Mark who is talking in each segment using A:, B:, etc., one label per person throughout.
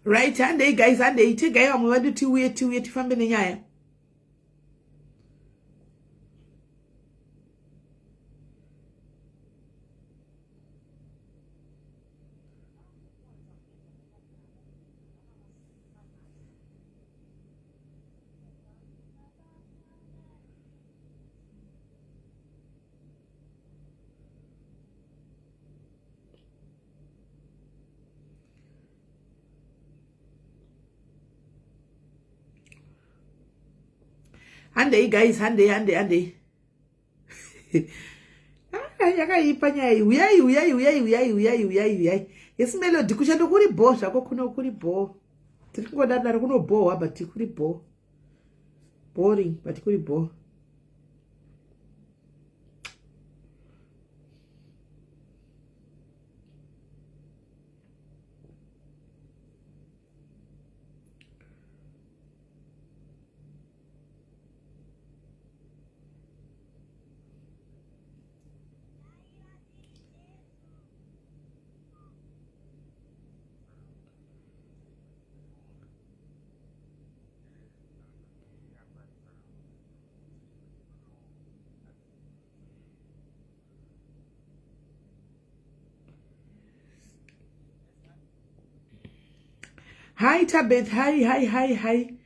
A: Right, handei guys, handei tegai vamwe vedu tiuye tiuye tifambe nenyaya. Handei guys, handei, handei, handei. Ah, yakaipa nyaya iyi. Uyai, uyai, uyai, uyai, uyai, uyai, uyai. Yes Melody, kuchando kuri bho zvako kuno kuri bho. Tiri kungodadaro kunobhohwa but kuri bho. Boring but kuri bho. Hi Tabeth, hi, hi, hi, hi.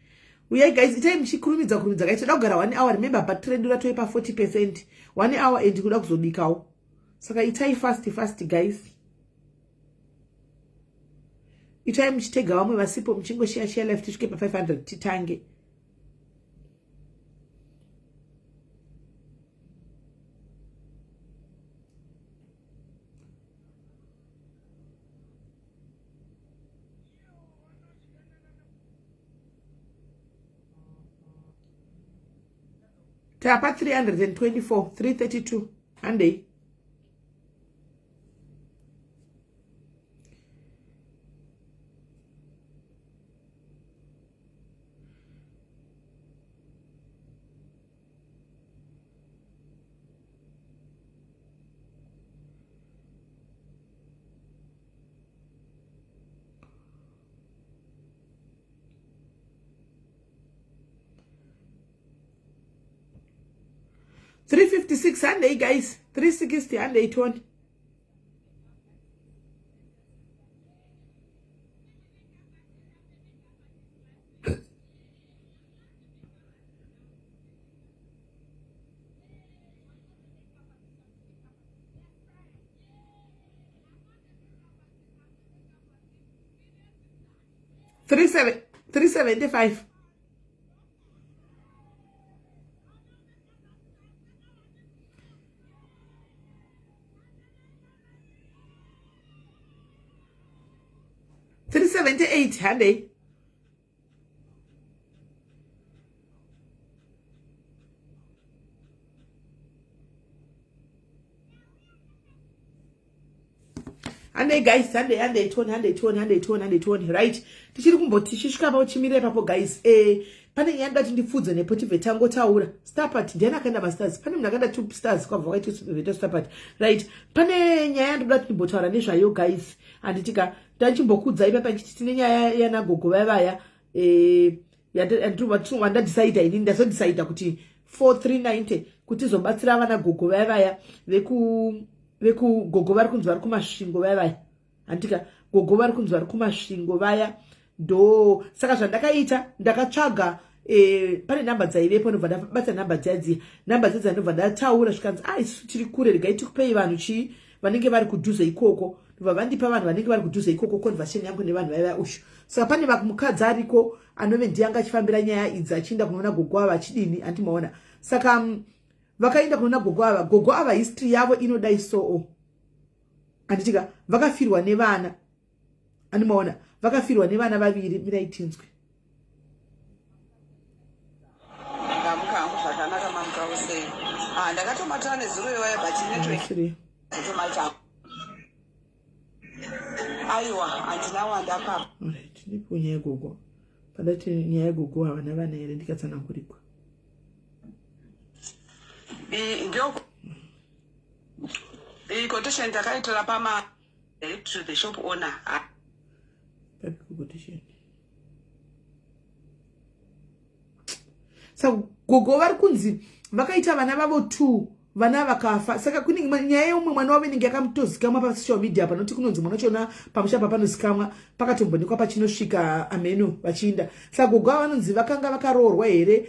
A: Uyai guys, itai muchikurumidza kurumidza guys. Toda kugara 1 hour, remember but redu ratoipa 40%. 1 hour and kuda kuzobikawo. Saka itai fast fast guys. Itai muchitega vamwe vasipo muchingoshare share life tisvike pa 500 titange. Tapa 324 332 handei. 356 handei guys 360 handei tone 375. 378 handei. Handei guys, handei, handei tione, handei tione, handei tione, handei tione. Right, tichiri kumboti tichisvika pa uchimira ipapo guys. Pane nyaya ndati ndipfudze nepo tibve tangotaura. Star party ndiani akaenda mastars? Pane munhu akaenda 2 stars kwabva kwaita star party. Right, pane nyaya ndoda kuti ndimbotaura nezvayo guys. Handitika ndachimbokudzai ipapa ndichiti tine nyaya yanagogo vaya vaya, wandadecida inini, ndazodecida kuti 4390 kuti izobatsira vana gogo vaya vaya veku gogo vari kunzi vari kuMasvingo vaya vaya. Handika gogo vari kunzi vari kuMasvingo vaya ndo saka zvandakaita ndakatsvaga, pane nhamba dzaivepo, ndobva ndabata nhamba dziya dziya, nhamba dziya dziya, ndobva ndataura zvikanzi, a isusu tiri kure, regai tikupei vanhu chii vanenge vari kudhuze ikoko. Ndobva vandipa vanhu vanenge vari kudhuze ikoko. Conversation yangu nevanhu vaiva ushu, saka pane mukadzi ariko anove ndiye anga achifambira nyaya idzi, achienda kunoona gogo ava achidini, handimaona. Saka vakaenda kunoona gogo ava. Gogo ava history yavo inodai soo, handitika vakafirwa nevana, andimaona, vakafirwa nevana vaviri. Mirai tinzwe.
B: Ndamuka hangu zvakanaka, mamukawo sei? Ah, ndakatobatana nezuro iwaya, but network zotomaita. Aiwa, handina wandakapa.
A: Alright, ndipo nyaya yegogo pandati nyaya yegogo havana vana here, ndikatsanangurigwa.
B: Ndio iyi quotation ndakaitora pama to the shop owner.
A: Papi quotation? Saka gogo vari kunzi vakaita vana vavo two, vana vakafa. Saka kune nyaya yeumwe mwana wavo inenge yakamutozikamwa pasocial media, panoti kunonzi mwana wachona pamusha pa panozikamwa pakatombonikwa pachinosvika ameno vachiinda. Saka gogo ava vanonzi vakanga vakaroorwa here,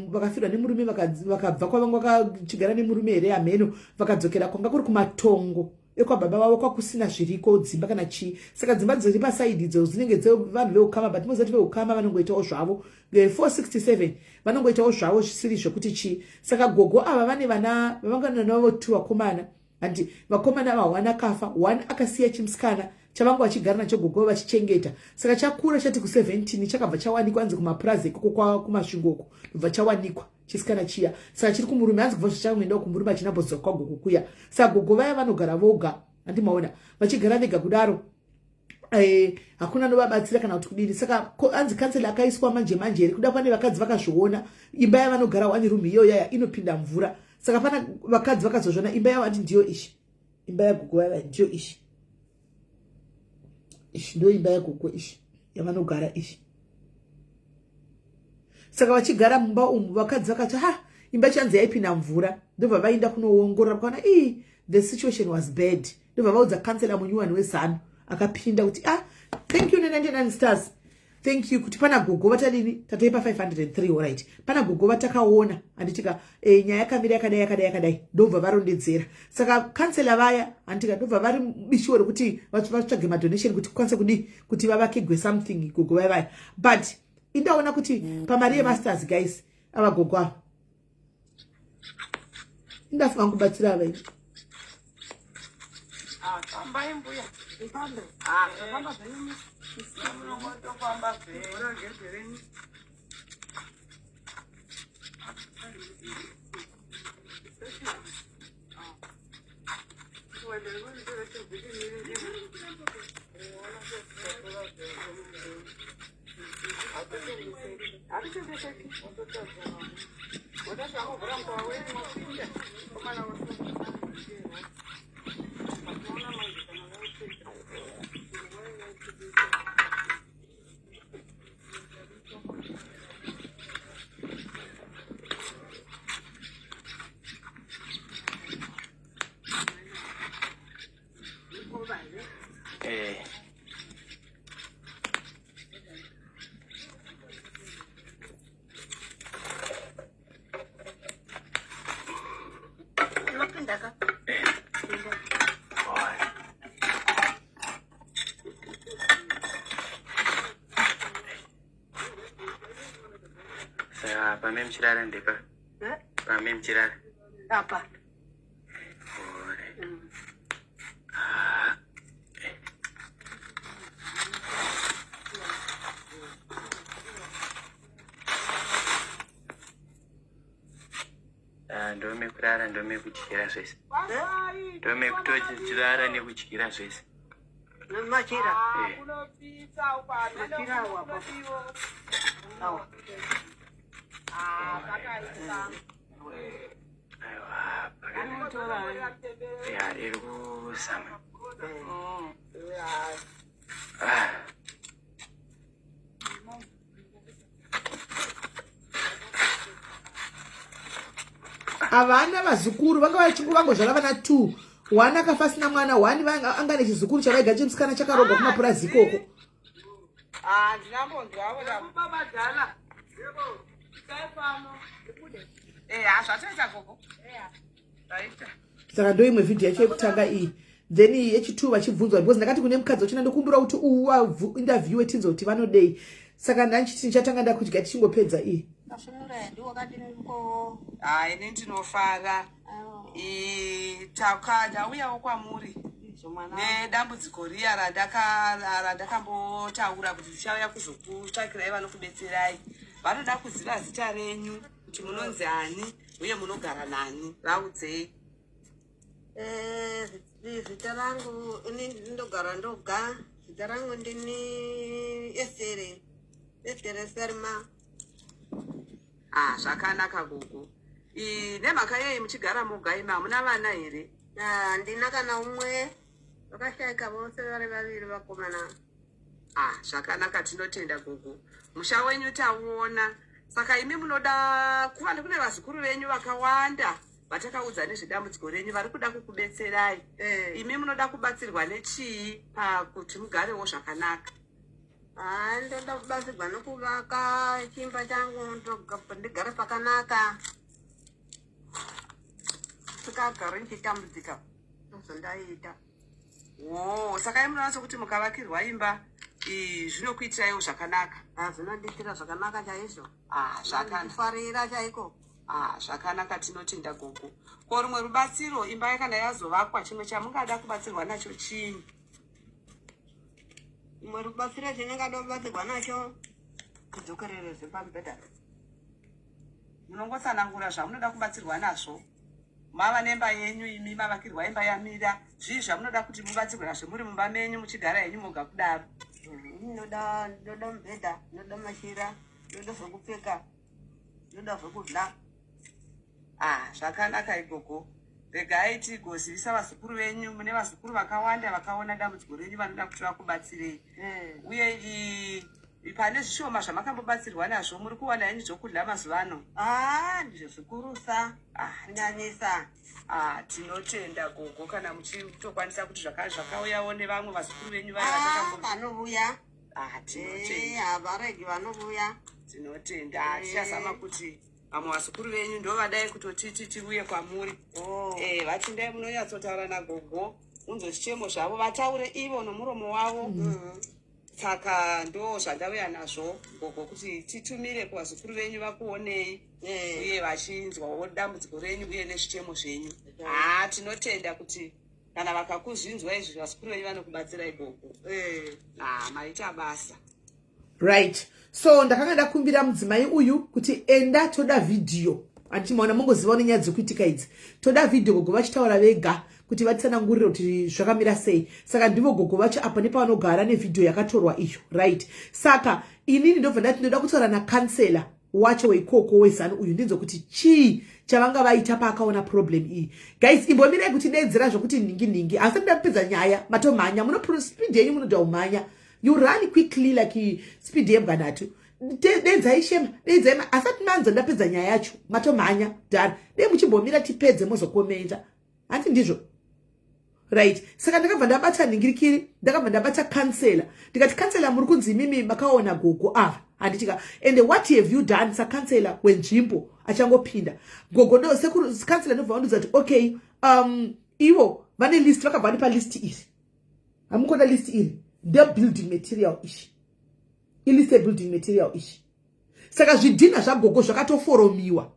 A: vakafirwa nemurume, vakabva kwavanga vakachigara nemurume here ameno, vakadzokera kwanga kuri kumatongo ekwababa vavo kwakusina zviriko, dzimba kana chii. Saka dzimba dziri pasaidi idzo dzinenge dzevanhu veukama, but moziva kuti veukama vanongoitawo zvavo 467, vanongoitawo zvavo zvisiri zvekuti chii. Saka gogo ava vane vana vavangana navo two vakomana, handi vakomana ava one akafa, one akasiya chimusikana chavanga vachigara nacho gogo vachichengeta. Saka chakura chati ku17, chakabva chawanikwa anzi kumapurazi ikoko kuMasvingo uko, ndobva chawanikwa chisikana chiya. Saka chiri kumurume, hanzi kubva zvachangoendawo kumurume achinamboziva kwagogo kuya. Saka gogo vaya vanogara voga, handimaona vachigara vega kudaro, hakuna novabatsira kana kuti kudini. Saka hanzi kansela akaiswa manje manje here kuda pane vakadzi vakazviona imba yavanogara one room iyo yaya inopinda mvura. Saka pana vakadzi vakazozviona imba yavo, ati ndiyo ishi imba yagogo vaya, ndiyo ishi ishi ndo imba yagogo ishi yavanogara ishi. Saka vachigara mumba umu, vakadzi vakati ha, imba chanzi yaipinda mvura, ndobva vaenda kunoongorora vakaona ii the situation was bad, ndobva vaudza kansela munyuwani weZanu akapinda kuti ah, thank you ne99 stars, thank you, kuti pana gogo vatadini, tatoipa 503, alright, pana gogo vatakaona, handitika nyaya yakamira yakadai yakadai yakadai, ndobva varondedzera. Saka kansela vaya, handitika, ndobva vari bishuwo rekuti vatsvage madonation kuti kukwanise kudii kuti vavakigwe something gogo vaya vaya. But indaona kuti pamari yemasters guys, ava gogo ava indafunga kubatsira ava ini.
B: Fambai mbuya. Ifambe. Ah, famba zvenyu. Munongotofamba zvenyu. Gedhe renyu. Unopinda ka?
C: Saka pame muchirara ndepa?
B: Eh?
C: Pame muchirara?
B: Apa.
C: Ore. Ah, ndomekurara, ndomekudyira zvese, ndomekutochirara nekudyira zvese.
B: Machira.
C: Eh.
B: Machira awa apa. Awa.
C: Aiwa, pakanaka. Ya, riri kuzama. Ah.
A: Havana vazukuru, vanga vachingu vangozvara vana two, one akafa asina mwana, one anga nechizukuru chavaiga chemusikana chakarogwa kumapurazi ikoko. Saka ndo imwe vhidhiyo yacho yekutanga iyi, then iyi yechitu vachibvunzwa, because ndakati kune mukadzi wachona ndokumbira kuti uinterviewe tinzwe kuti vanodei. Saka ndanchiti ndichatanga ndakudya tichingopedza iyi.
D: Masvinura ndiwo wakadini ko?
B: Ah, ini ndinofara. Ndauyawo kwamuri nedambudziko riya randakambotaura kuti ndichauya kuzokutsvakirai vanokubetserai. Vanoda kuziva zita renyu kuti munonzi ani uye munogara nani. Vaudzei.
D: Eh, zita rangu ini ndogara ndoga. Zita rangu ndini Esere. Esere Serma.
B: Ah, zvakanaka gogo. Nemhaka yei muchigara moga imi, hamuna vana here?
D: Handina kana umwe. Vakashaika vose vari vaviri vakomana.
B: Ah, zvakanaka, tinotenda gogo. Musha wenyu tauona. Saka imi munoda kuva kune vazukuru venyu vakawanda vatakaudza nezvedambudziko renyu vari kuda kukubetserai. Imi munoda kubatsirwa nechii pakuti mugarewo zvakanaka?
D: Haa, ndoda kubatsirwa nokuvaka chimba changu, ndigare pakanaka, sikagari ndichitambudzika, ndozvandaita.
B: Wo, saka imi munoona sokuti mukavakirwa imba zvinokuitiraiwo zvakanaka?
D: Ah, zvinondiitira zvakanaka chaizvo.
B: Ah, zvakanaka.
D: Ndifarira chaiko.
B: Ah, zvakanaka, tinotenda gogo. Ko rumwe rubatsiro, imba kana yazovakwa, chimwe chamungada kubatsirwa nacho chii?
D: Imwe rubatsiro chinengada kubatsirwa nacho, kudzokererezve pamubhedha.
B: Munongotsanangura zvamunoda kubatsirwa nazvo. Mava nemba yenyu imi, mavakirwa imba yamira, zvii zvamunoda kuti mubatsirwe nazvo muri mumba menyu muchigara henyu moga kudaro?
D: Ndoda mubhedha, ndoda machira, ndoda zvokupfeka, ndoda zvokudya.
B: Ah, zvakanaka igogo. Regai tigozivisa vazukuru venyu. Mune vazukuru vakawanda vakaona dambudziko renyu vanoda kuti vakubatsirei. Uye pane zvishoma zvamakambobatsirwa nazvo, muri kuwana henyu zvokudya mazuva ano?
D: Ah, ndizvo zvikurusa.
B: Ah,
D: kunyanyisa.
B: Ah, tinotenda gogo. Kana muchitokwanisa kuti zvakauyawo nevamwe vazukuru venyu vaya
D: Ah,
B: vatakambo
D: vanouya.
B: Ah, tinotenda.
D: Havaregi, vanouya.
B: Tinotenda. Tichazama kuti vamwe vazukuru venyu ndovadai kutotiti tiuye kwamuri.
D: Oh.
B: Vachindai munonyatsotaura nagogo, unzwe zvichemo zvavo, vataure ivo nomuromo wavo. Saka ndo zvandauya nazvo gogo, kuti titumire kuvazukuru venyu vakuonei uye vachinzwawo dambudziko renyu uye nezvichemo zvenyu. Haa, tinotenda kuti kana vakakuzvinzwa izvi, vazukuru venyu vanokubatsirai gogo. Haa, maita basa.
A: Right, so ndakanga ndakumbira mudzimai uyu kuti enda, toda vhidhiyo. Handiti maona, mongozivawo nenyaya dzekuitika idzi, toda vhidhiyo gogo vachitaura vega kuti vatsanangurire kuti zvakamira sei. Saka ndivo gogo vacho apa nepavanogara nevhidhiyo yakatorwa iyo, right? Saka inini ndobva ndati ndoda kutaura nakansela wacho weikoko weZANU uyu, ndinzwe kuti chii chavanga vaita paakaona problem iyi. Guys, imbomirai kutidedzera zvokuti nhingi nhingi, asi ndapedza nyaya matomhanya. Muno speed yenyu, munoda kumhanya, you run quickly like speed yembwanhatu. Denzai shema, denzai, asati manzo ndapedza nyaya yacho matomhanya done. Dei muchimbomira tipedze, mozokomenta, handi ndizvo? Right, saka ndakabva ndabata nhingirikiri, ndakabva ndabata kansela, ndikati, "Kansela, muri kunzi imimi makaona gogo ava, handitika? And what have you done sakansela wenzvimbo achangopinda gogo?" Ndo sekuru kansela ndobva vandiudza kuti okay, ivo vane list, vakabva vandipa list iri. Hamukona list iri ndebuilding material ishi, ilist yebuilding material ishi. Saka zvidhina zvagogo zvakatoforomiwa,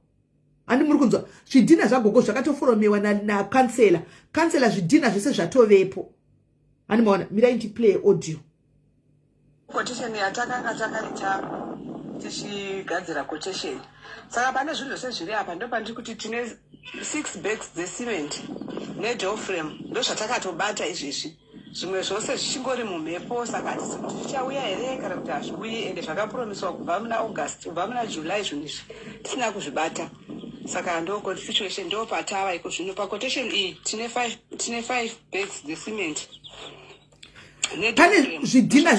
A: handi muri kunzwa? Zvidhina zvagogo zvakatoforomiwa nakansela, kansela, zvidhina zvese zvatovepo, handi maona? Mirai ndiplay audio.
B: Quotation yatakanga takaita tichigadzira quotation, saka pane zvinhu zvose zviri apa. Ndo pandiri kuti tine six bags dzecement nedoor frame, ndo zvatakatobata izvezvi. Zvimwe zvose zvichingori mumhepo, saka hatisi kuti zvichauya here kana kuti hazviuyi. Ende zvakapromiswa kubva muna August, kubva muna July, zvinhu izvi tisina kuzvibata. Saka ndo situation, ndo patava iko zvino. Paquotation iyi tine five bags dzecement.
A: Pane zvidhina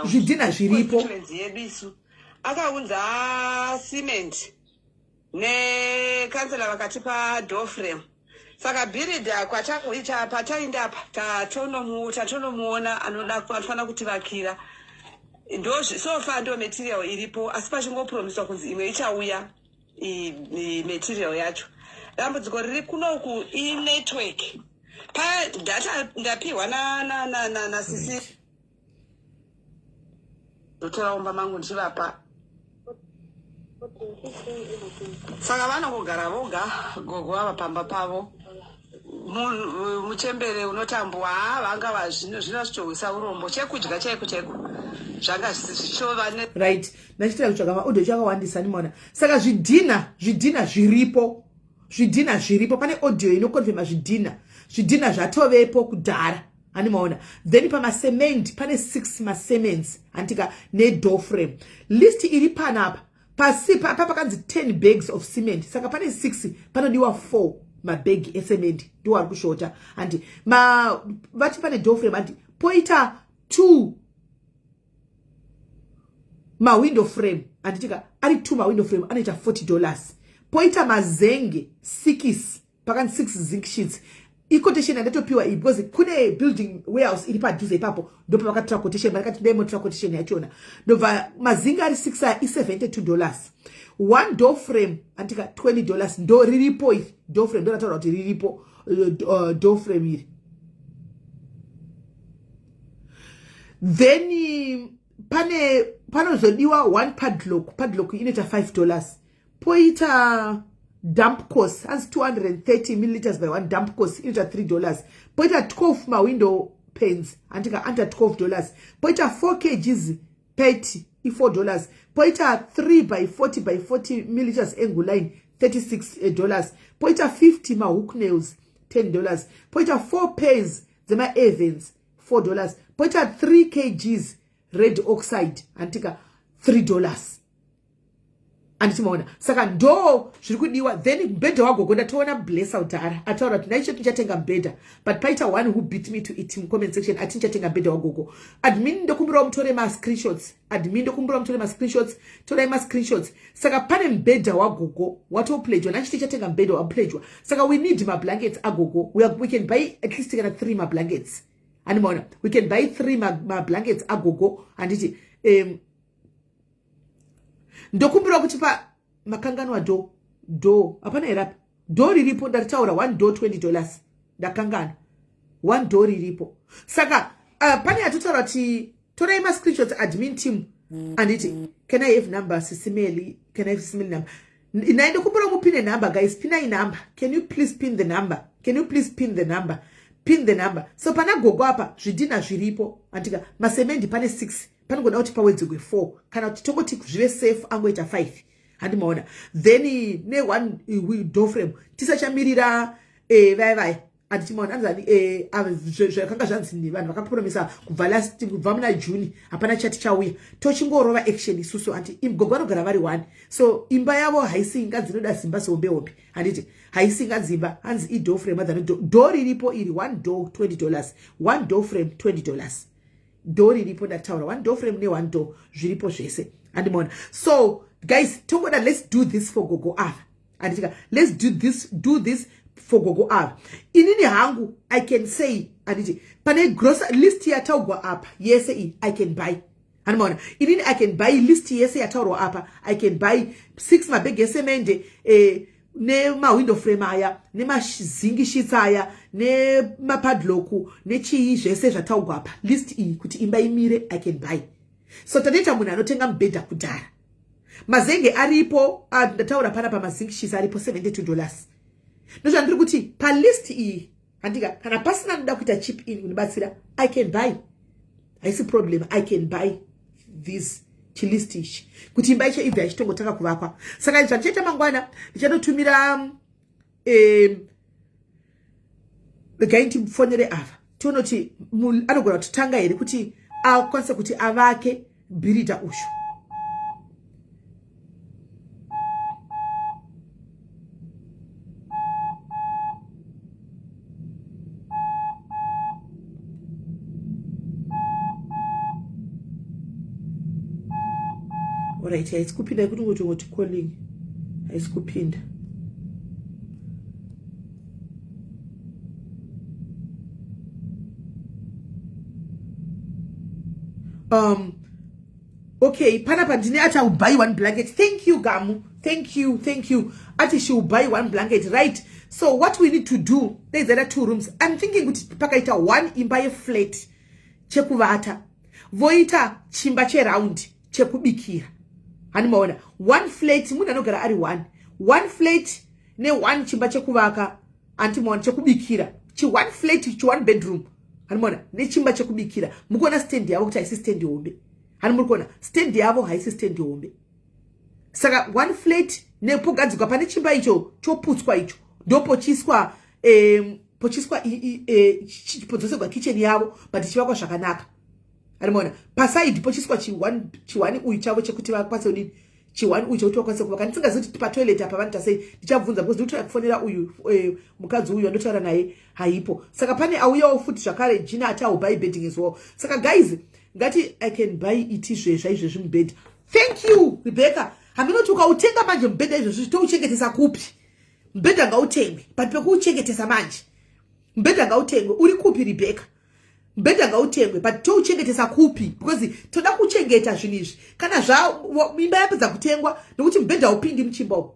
A: zvidhina zviripo.
B: Yedu isu akaunza cement nekansela, vakatipa door frame. Saka bhiridha kwatakuita pataenda apa, tatonomuona anoda anofanira kutivakira. Ndo so far ndo material iripo, asi pachingopromiswa kunzi imwe ichauya material yacho. Dambudziko riri kunoku inetwork padata ndapiwa nasisi, ndotora umba mangu ndichivapa. Saka vanongogara voga gogo ava pamba pavo. Muchembere unotambuwa, haa, vanga zvinozvitohwisa urombo, chekudya chaiko chaiko zvanga zvichova.
A: Right, ndachitira kutsvaga maaudio chakawandisa, nimaona. Saka zvidhina zviripo, zvidhina zviripo, pane audio inokonfirma zvidhina zvatovepo kudhara, handimaona? Then pamacement pane six macements, handika, nedoor frame. List iri panapa pasi pa pakanzi 10 bags of cement, saka pane 6, panodiwa 4 mabhegi ecement, ndiwo ari kushota, handi? Vati pane door frame, handi? Poita 2 mawindow frame. Handitika ari 2 mawindow frame anoita 40 dollars. Poita mazenge 6 pakanzi 6 zinc sheets. Iquotation yandatopiwa iyi because kune building warehouse iri padhuze ipapo, ndopavakatora quotation, vandakati dai motora quotation yachona. Ndobva mazinga ari 6 aya i72 dollars. One door frame andika 20 dollars, ndo riripo iri door frame, ndorataura kuti riripo door frame iri. Then pane panozodiwa one padlock, padlock inoita 5 dollars. Poita dump course, hanzi 230 milliliters by one dump course inoita 3 dollars. Poita 12 mawindow pens, andika anta 12 dollars. Poita 4 kgs peti i4 dollars. Poita 3 by 40 by 40 milliliters angle line 36 dollars. Poita 50 mahook nails 10 dollars. Poita 4 pairs dzema-evans 4 dollars. Poita 3 kgs red oxide, anditika 3 dollars. Anditi maona? Saka ndo zviri kudiwa. Then mubhedha wagogo ndatoona blessa kudhara ataura kuti naicho tichatenga mubhedha, but paita one who beat me to it mucomment section ati ndichatenga mubhedha wagogo. Admin, ndokumbirawo mutore mascreenshots. Admin, ndokumbirawo mutore mascreenshots. Torai mascreenshots. Saka pane mubhedha wagogo watopledgwa, nachiti tichatenga mubhedha wapledgwa. Saka we need mablankets agogo. We can buy at least kana 3 mablankets. Andimaona, we can buy 3 mablankets agogo. Handiti ndokumbirawo kuti pa makanganwa do do hapana here apa? Do riripo, ndaritaura, one do 20 dollars. Ndakanganwa, one do riripo. Saka pane yatotaura kuti torai mascreenshots, admin team. Anditi can I have number, Sisimeli? Can I have Sisimeli number? Naye ndokumbira mupine number. Guys, pinai number. Can you please pin the number? Can you please pin the number? Pin the number. So pana gogo apa zvidhina zviripo, andika masemendi pane 6, panogoda kuti pawedzerwe 4, kana kuti tongoti zvive safe angoita 5. Handimaona? Then ne1 door frame, tisachamirira vaya vaya. Handichimaona? Anzani zvakanga zvanzi vanhu vakapromisa kubva last, kubva muna June, hapana chati chauya. Tochingorova action isusu. Anti gogo vanogara vari one, so imba yavo haisi inganzi inoda zimba zihombe hombe. Handiti haisi inganzi imba, hanzi idoor frame other door riripo iri, one door 20 dollars, one door frame 20 dollars. Door riripo, ndataura, one door frame ne-one door zviripo zvese. Handimaona? So guys, tongoda, let's do this for gogo ava. Handitika let's do this for gogo ava. Inini hangu I can say, handiti pane grocery list yataurwa apa yese iyi, I can buy. Handimaona? Inini I can buy list yese yataurwa apa. I can buy 6 mabhegi esemende, nemawindow frame aya, nemazinc sheets aya, nemapadlock, nechii, zvese zvataurwa apa, list iyi, kuti imba imire. I can buy. So tatoita munhu anotenga mubhedha kudhara. Mazenge aripo, ndataura panapa, mazinc sheets aripo 72 dollars. Ndozvandiri kuti palist iyi, handika kana pasina noda kuita chip in kundibatsira, I can buy, haisi problem. I can buy this chilist ichi kuti imba icho ibva ichitongotanga kuvakwa. Saka zvandichaita mangwana, ndichatotumira regai ndimufonere ava, tionoti anogona kutotanga here kuti akwanise kuti avake bhiridha uyu. Alright, haisi kupinda, ikuti ngoti calling, haisi kupinda. Okay, panapa ndine ati I will buy one blanket. Thank you, Gamu. Thank you, thank you. Ati she will buy one blanket. Right, so what we need to do, there's other two rooms. I'm thinking kuti pakaita one imba yeflat chekuvata, voita chimba cheround chekubikira. Handimaona? One flat, munhu anogara ari one, one flat ne-one chimba chekuvaka, andimaona, chekubikira, chi one flat, chi one bedroom. Handimaona? Nechimba chekubikira. Mukuona stand yavo kuti haisi stand hombe? Hani muri kuona stand yavo haisi stand hombe? Saka one flat nepogadzikwa pane chimba icho choputswa icho, ndopochiswa pochiswa podzoserwa kitchen yavo, but ichivakwa zvakanaka. Arimaona? Paside pochiswa chiwani uyu chavo chekuti vakwanise kudini, chiwani uyu chekuti vakwanise kuvaka. Ndisingazivi kuti patoilet apa vanoita sei, ndichabvunza because ndikutoya kufonera uyu mukadzi uyu andotaura naye, haipo. Saka pane auyawo futi zvakare Jina ati I will buy bedding as well. Saka guys, ngati I can buy it izvezva izvezvi mubhedha. Thank you Rebecca. Haminoti ukautenga manje mubhedha izvozvi touchengetesa kupi? Mubhedha ngautengwe but pekuuchengetesa manje. Mubhedha ngautengwe uri kupi Rebecca? Mubhedha ngautengwe but touchengetesa kupi? Because toda kuchengeta zvinhu izvi. Kana zva imba yapedza kutengwa nokuti mubhedha haupindi muchimba umu.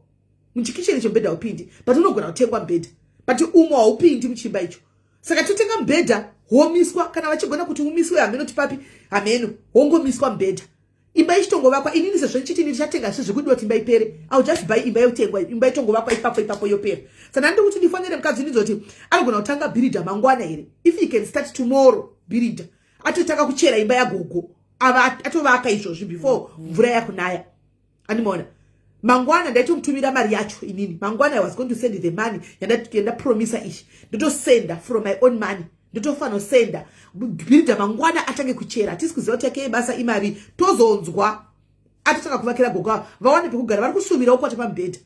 A: Muchikicheni icho mubhedha haupindi but unogona kutengwa mubhedha. But umo haupindi muchimba icho. Saka totenga mubhedha homiswa kana vachigona kuti umiswe hameno tipapi hameno hongomiswa mubhedha. Imba ichitongovakwa inini sezvo ndichiti ndichatenga zve zvekudiwa kuti imba ipere. I'll just buy imba yotengwa imba itongovakwa ipapo ipapo yopera. Saka ndiri kuti ndifonere mukadzi ndizoti anogona kutanga bhiridha mangwana here? If he can start tomorrow bhiridha atotanga kuchera imba yagogo ava atovaka izvozvi before mvura yakunaya. Animona mangwana ndaitomutumira mari yacho inini mangwana I was going to send the money yandapromisa ichi ndotosenda from my own money ndotofanosenda bhiridha mangwana atange kuchera. Hatisi kuziva kuti yake basa imari tozonzwa atotanga kuvakira gogo ava vawane pekugara vari kusuvirawo kwata pamubhedha.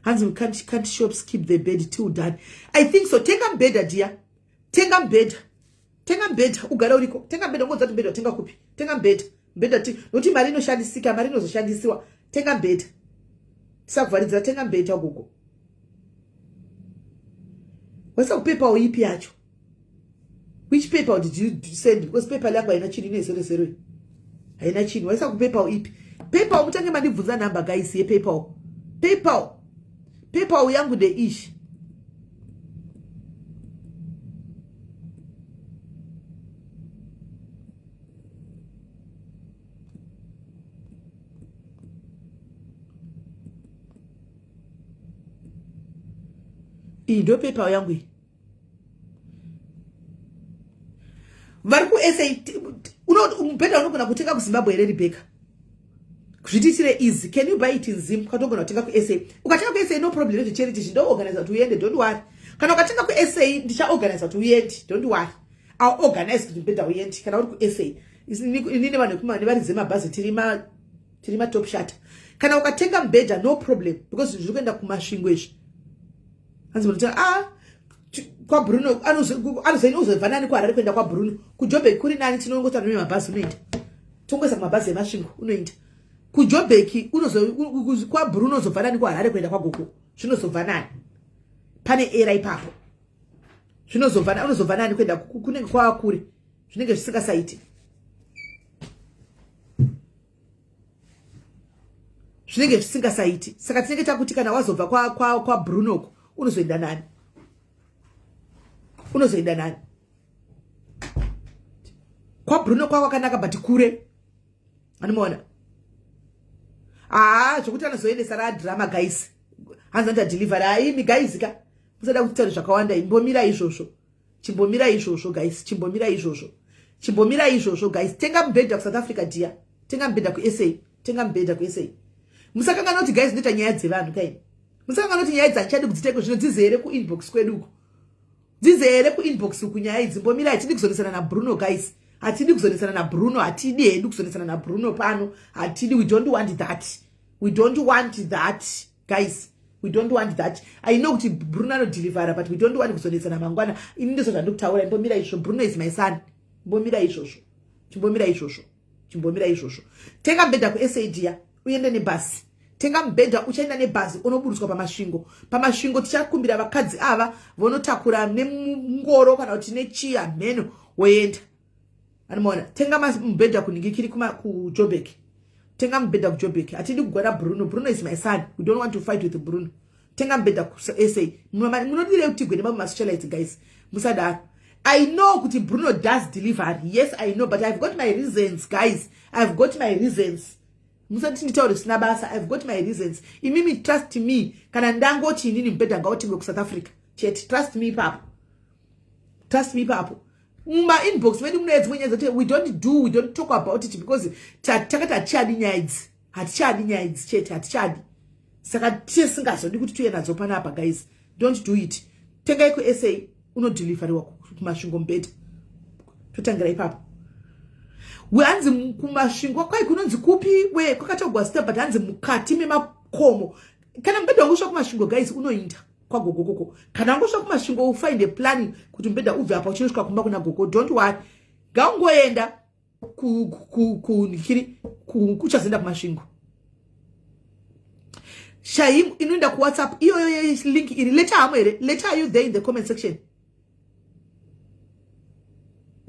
A: Hanzi can't shops keep the bed till done? I think so. Tenga mubhedha dear, tenga mubhedha, tenga mubhedha ugare uriko. Tenga mubhedha ungonzwa kuti mubhedha watenga kupi. Tenga mubhedha, mubhedha nokuti mari inoshandisika, mari inozoshandisiwa. Tenga mubhedha, tisakuvharidzira. Tenga mubhedha gogo. Waisa kuPayPal ipi yacho? Which PayPal did you send? Because PayPal yangu haina chinhu, ine zero zero haina chinhu. Waisa kuPayPal ipi? PayPal mutange mandibvunza number guys yePayPal. PayPal, PayPal yangu ndeishi. Iyi ndo PayPal yangu iyi. Vari kuSA mubhedha unogona kutenga kuZimbabwe here Rebecca? Zvitiitire easy. Can you buy it in Zim? Ukatogona kutenga kuSA. Ukatenga kuSA no problem nezvecharity zvindoorganiza kuti uende, don't worry. Kana ukatenga kuSA ndichaorganiza kuti uende, don't worry. I'll organize kuti mubhedha uende kana uri kuSA. Inini vanhu nevaridzi vemabhazi tiri matop shata. Kana ukatenga mubhedha no problem because zviri kuenda kuMasvingo izvi. Hanzi munotenga kwaBruno anozoibva nani kuHarare kuenda kwaBruno. KuJobek kuri nani, tinongoita nemabhazi unoenda. Tongoisa kumabhazi eMasvingo unoenda. KuJobek kwaBruno uzobva nani kuHarare kuenda kwaGogo. Zvinozobva nani? Pane era ipapo. Zvinozobva nani, unozobva nani kuenda kunenge kwava kure. Zvinenge zvisingasaiti. Zvinenge zvisingasaiti. Saka tinenge takuti kana wazobva kwaBruno uko unozoenda nani? Unozoenda nani? KwaBruno kwakanaka but kure. Anomuona? Zvokuti anozoendesa ra drama guys. Hanzi anoita delivery. Haimi guys ka. Musada kutaura zvakawanda. Imbomira izvozvo. Chimbomira izvozvo guys. Chimbomira izvozvo. Chimbomira izvozvo guys. Tenga mubhedha kuSouth Africa dear. Tenga mubhedha kuSA. Tenga mubhedha kuSA. Musakanganwa kuti guys ndoita nyaya dzevanhu kaini. Musakanganwa kuti nyaya dzandichadi kudziteko zvino dzizere kuinbox kwedu uko. Dzizere kuinbox uku nyaya idzi. Mbomira, hatidi kuzonesana naBruno guys. Hatidi kuzonesana naBruno. Hatidi hedu kuzonesana naBruno pano. Hatidi, we don't want that. We don't want that guys. We don't want that. I know kuti Bruno anodelivera but we don't want kuzonesana mangwana. Ini ndizvo zvandikutaura. Mbomira izvo. Bruno is my son. Mbomira izvozvo. Chimbomira izvozvo. Chimbomira izvozvo. Tenga mubhedha kuSA dear. Uende nebhasi. Tenga mubhedha uchaenda nebhazi unoburuswa paMasvingo. PaMasvingo tichakumbira vakadzi ava vonotakura nemungoro kana kuti nechiya mheno woenda. Anomaona? Tenga mubhedha kunhingikiri kuJobek. Tenga mubhedha kuJobek. Hatidi kugwara Bruno. Bruno is my son. We don't want to fight with Bruno. Tenga mubhedha kuSA. Munodirei kuti tigwe nemamwe masocialites guys? Musadaro. I know kuti Bruno does delivery. Yes, I know, but I've got my reasons, guys. I've got my reasons. Musati nditaure zvisina basa. I've got my reasons. Imimi trust me. Kana ndangoti inini mubhedha ngautingwe kuSouth Africa. Chete, trust me ipapo. Trust me ipapo. Muma inbox medu mune dzimwe nyaya dzekuti we don't talk about it because takati hatichadi nyaya idzi. Hatichadi nyaya idzi chete, hatichadi. Saka tisingazodi kuti tuye nadzo panapa guys. Don't do it. Tengai kuSA unodeliveriwa kuMasvingo mubhedha. Totangira ipapo. Hanzi kuMasvingo kwai kunonzi kupi we kwakatogwa step but hanzi mukati memakomo. Kana mubhedha wangosvika kuMasvingo guys unoinda kwagogo koko. Kana wangosvika kuMasvingo u find a plan kuti mubhedha ubve apa uchinosvika kumba kuna gogo. Don't worry. Ngaungoenda. kunikiri kuchazoenda kumasvingo Shaim inoenda kuWhatsApp iyoyo link iri leta hamo here leta are you there in the comment section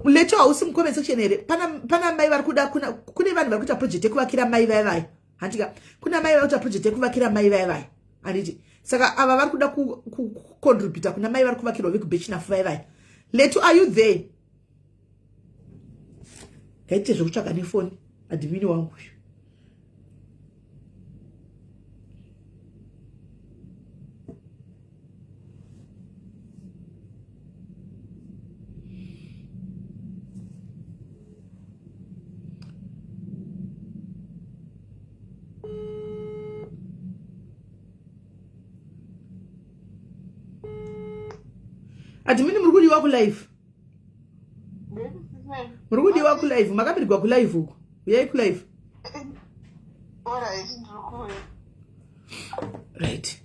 A: leto hausi mucomment section here pana, pana mai vari kuda kune vanhu vari kuita project yekuvakira mai vaya vaya handika kuna mai vari kuita project yekuvakira mai vaya vaya handiti saka ava vari kuda kucontributa kuna mai vari kuvakirwa vekubechinafu vaya vaya leto are you there ngaite zvekutsvaga nefoni admini wangu uyu Admini muri kudiwa kulive. Muri kudiwa kulive, makabirigwa kulive uko. Uyai kulive. Right.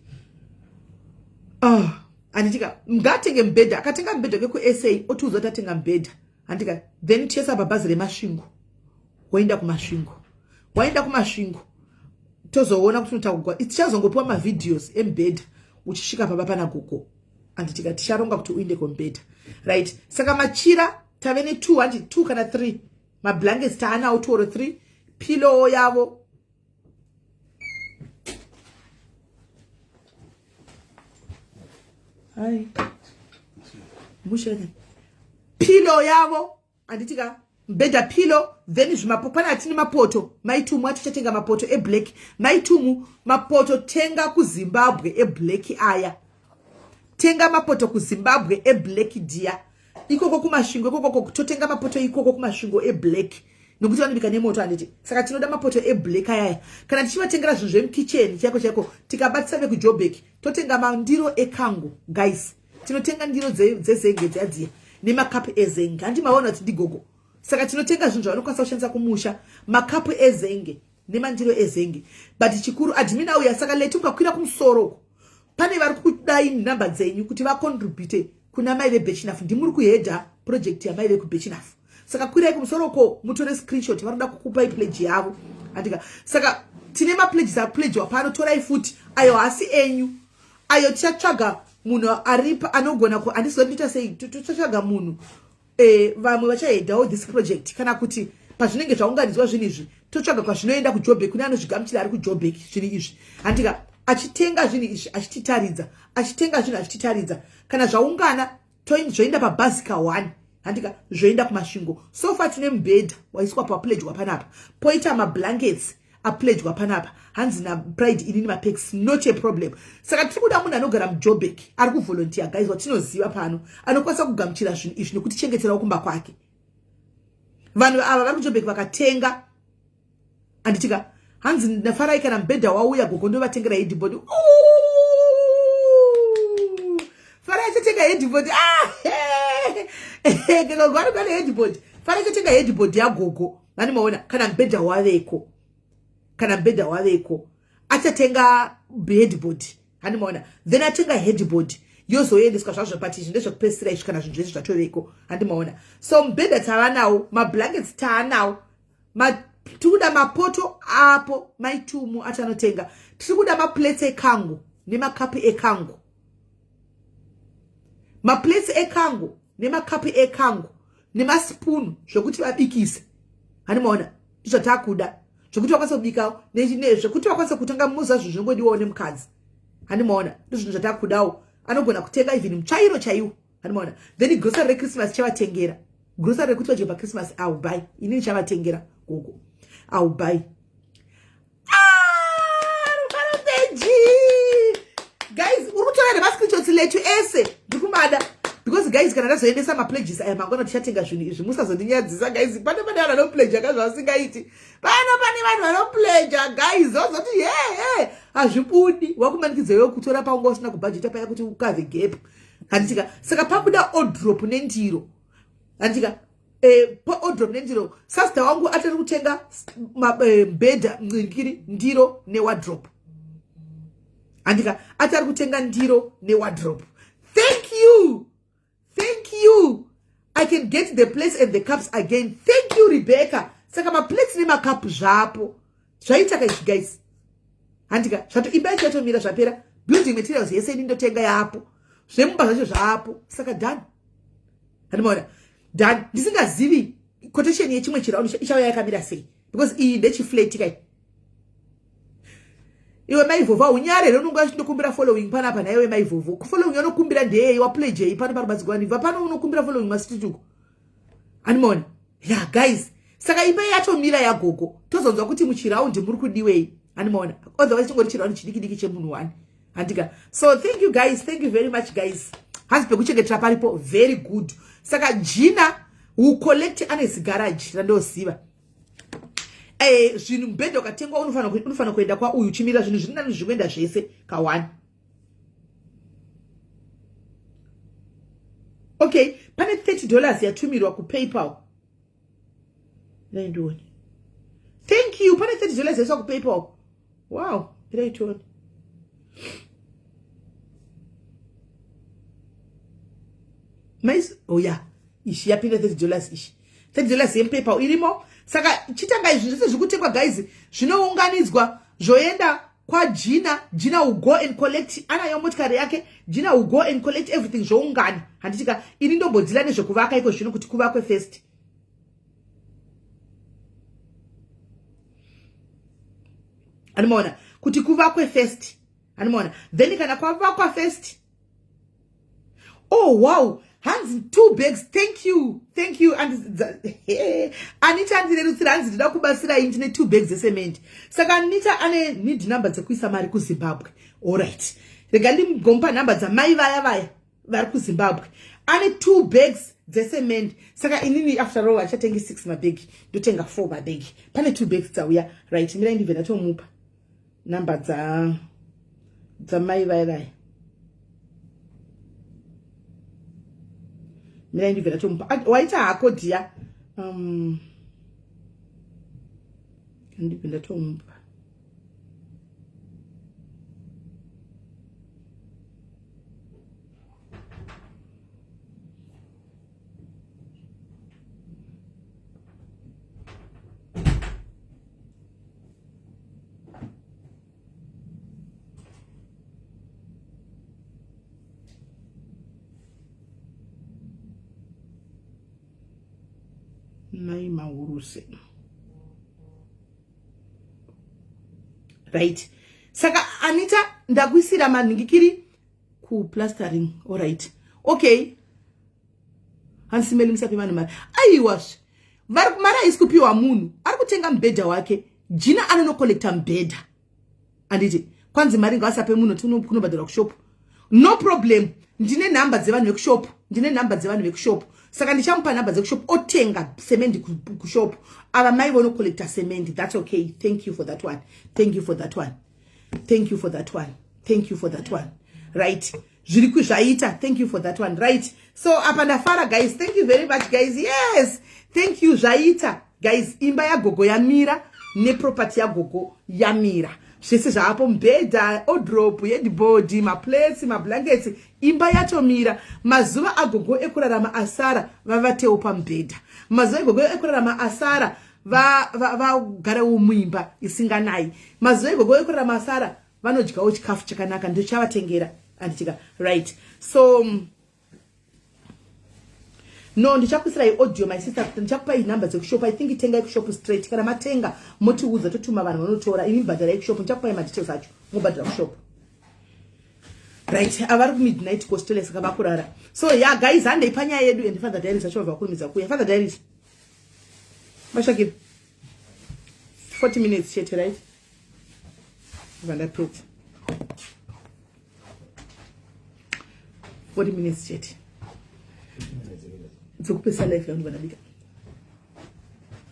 A: Ah, anditika ngatenge mubhedha, akatenga mubhedha wake kuSA otiudza kuti atenga mubhedha. Andika then tiesa pabhazi reMasvingo. Woenda kuMasvingo. Waenda kuMasvingo. Tozoona kuti unotakugwa. Tichazongopiwa mavideos emubhedha uchisvika paba pana gogo. Anditika ticharonga kuti uinde kumubhedha. Right. Saka machira tave ne 2 handi 2 kana 3 mablankets taanawo 2 or 3 pillow yavo hai mushe pillow yavo handiti ka mbedha pillow then zvimapo pane atine mapoto maitumu atichatenga mapoto eblack maitumu mapoto tenga kuzimbabwe eblack aya tenga mapoto kuzimbabwe eblack dia ikoko kumasvingo ikoko totenga mapoto ikoko kumasvingo eblack nokuti vanobika nemoto handiti saka tinoda mapoto eblack ayaya kana tichivatengera zvinhu zvemukicheni chaiko chaiko tikabatisa vekujobek totenga mandiro ekangu guys tinotenga ndiro dzezenge dziya dziya nemakapu ezenge handi maona kuti ndigogo saka tinotenga zvinhu zvavanokwanisa kushandisa kumusha makapu ezenge nemandiro ezenge but chikuru admin auya saka leti ukakwira kumusoro uko pane vari kudai number dzenyu kuti vacontribute kuna mai vebechinafu ndimuri kuhedha project yamai vekubechinafu saka kwirai kumusoro uko mutore screenshot vanoda kukupai pledge yavo andika saka tine mapledges apledgewa pano torai futi ayo haasi enyu ayo tichatsvaga munhu aripa anogona ku handisi kuita sei tichatsvaga munhu eh, vamwe vachahedhawo this project kana kuti pazvinenge zvaunganidzwa zvinhu izvi totsvaga kwazvinoenda kujobek kune anozvigamuchira ari kujobek zvinhu izvi handika achitenga zvinhu izvi achititaridza achitenga zvinhu achititaridza kana zvaungana zvoenda pabhazi ka one handika zvoenda kumasvingo so far tine mubhedha waiswa papledgwa panapa poita mablankets apledgwa panapa hanzi napride inini mapex not a problem saka tiri kuda munhu anogara mujobek ari kuvolunteer guys watinoziva pano anokwanisa kugamuchira zvinhu izvi nekutichengeterawo kumba kwake vanhu ava vari kujobek vakatenga anditika hanzi ndafarai kana mubhedha wauya gogo ndovatengera headboard farai achatenga headboard ah, gogo anogane headboard farai achatenga headboard yagogo vani maona kana mubhedha waveko kana mubhedha waveko achatenga headboard hani maona then atenga headboard yozoendeswa zvazvo but izvi ndezvekupedzisira izvi kana zvinhu zvese zvatoveko handi maona so mubhedha tava nawo mablankets taanawo tiri kuda mapoto apo maitumu atanotenga tiri kuda maplates ekangu nemakapu ekangu maplates ekangu nemakapu ekangu nemasipunu zvekuti vabikise hani maona ndizvatakuda zvekuti vakwanise kubikawo zvekuti vakwanise kutanga muza zvinhu zvinongodiwawo nemukadzi hani maona ndizvinhu zvatakudawo anogona kutenga even mutsvairo chaiwo hani maona then grocery rechristmas chavatengera grocery rekuti vadye pachristmas aubuy inini chavatengera gogo aubuy guys uri kutora nemascreenshots letu ese ndiri kumada because guys kana ndazoendesa mapledges aya mangwana tichatenga zvinhu izvi musazondinyadzisa guys pano pane vanhu vanopledja ka zvavasingaiti pano pane vanhu vanopledja guys vazoti he he hazvibudi wakumanikidza iwe kutora paunga usina kubhajeta paya kuti ukave gap handitika saka pabuda odrop nendiro handitika eh, paodrop nendiro sasita wangu atari kutenga eh, mbhedha ngiri ndiro newardrop handika atari kutenga ndiro newardrop thank you thank you. I can get the plates and the cups again. Thank you, Rebecca. Saka maplates nemacup zvapo. Zvaita kaizvi guys. Handika, zvato imba yacho yatomira zvapera. Building materials yese ini ndotenga yapo. Zvemumba zvacho zvapo. Saka done. Handimaona. Done. Ndisingazivi quotation yechimwe chiraundi ichauya yakamira sei. Because iyi ndechiflat kai. Iwe maivhovho haunyare here unonga uchindokumbira following panapa nhaiwe maivhovho following yaunokumbira ndeyei wapledgei pano pari madzigwani bva pano unokumbira following mastreet uko animaona ya yeah, guys saka imba yatomira yagogo tozonzwa kuti muchiraundi muri kudiwei animaona otherwise chingori chiraundi chidikidiki chemunhu one handika so thank you guys thank you very much guys hanzi pekuchengetera paripo very good saka jina will collect ane zigaraji randoziva Eh, zvinhu mubhedha ukatengwa unofanira kuenda kwauyu uchimirira zvinhu zviri nani zvikuenda zvese kawani okay pane 30 dollars yatumirwa kupaypal ndaindione thank you pane 30 dollars yaiswa kupaypal wow ndaitione mais oh yeah ishi yapinda 30 dollars ishi 30 dollars yemupepa irimo saka chitanga izvi zvese zviri kutengwa guys zvinounganidzwa zvoenda kwajina jina will go and collect anayo motikari yake jina will go and collect everything zvoungana handitika ini ndombodzila nezvekuvaka iko zvino kuti kuvakwe first animaona kuti kuvakwe first animaona then kana kwavakwa first oh wow hanzi two bags thank you thank you and anita andirerutsira hanzi ndida kubatsirai ndine two bags esemende saka anita ane need number dzekuisa mari kuzimbabwe allright rega ndigomupa number dzamai vaya vaya vari kuzimbabwe ane two bags dzesemende saka inini after all achatengi six mabhegi ndotenga four mabhegi pane two bags dzauya right mirai ndibve ndatomupa number dza dzamai vaya vaya mirai ndibve ndatomupa waita hako dhiya um, ndibve ndatomupa mai mahuruse right saka anita ndakuisira manhingikiri kuplastering alright okay hansimeli musape vanhu mari aiwazve vari mari haisi kupiwa munhu ari kutenga mubhedha wake jina anonokolekta mubhedha anditi kwanzi mari ngavasape munhu kunobhadharwa kushopu no problem ndine nhamba dzevanhu vekushopu ndine nhamba dzevanhu vekushopu saka ndichamupa nhamba dzekushopu otenga semendi kushopu ava mai vonokolekta semendi that's okay thank you for that one thank you for that one thank you for that one thank you for that one right zviri kuzvaita thank you for that one right so apa ndafara guys thank you very much guys yes thank you zvaita guys imba yagogo yamira neproperty yagogo yamira zvese zvaapo mubhedha odrop headboard maplates mablankets imba yatomira mazuva agogo ekurarama asara vavatewo pamubhedha mazuva egogo ekurarama asara vagarewo va, va muimba isinganayi mazuva egogo ekurarama asara vanodyawo chikafu chakanaka ndochavatengera anditika right so no ndichakuisirai audio my sister ndichakupai number dzekushop i think tengai kushop straight kana matenga motiudza totuma vanhu vanotora imi bhadharai kushop ndichakupai madetails acho mobhadhara kushop right avari kumidnight kuaustralia saka vakurara so ya yeah, guys handei panyaya yedu and father diaries acho vabva vakurumidza kuuya father diaries mashakira 40 minutes chete right ndapedza 40 minutes chete dzekupesa life yangu vanabika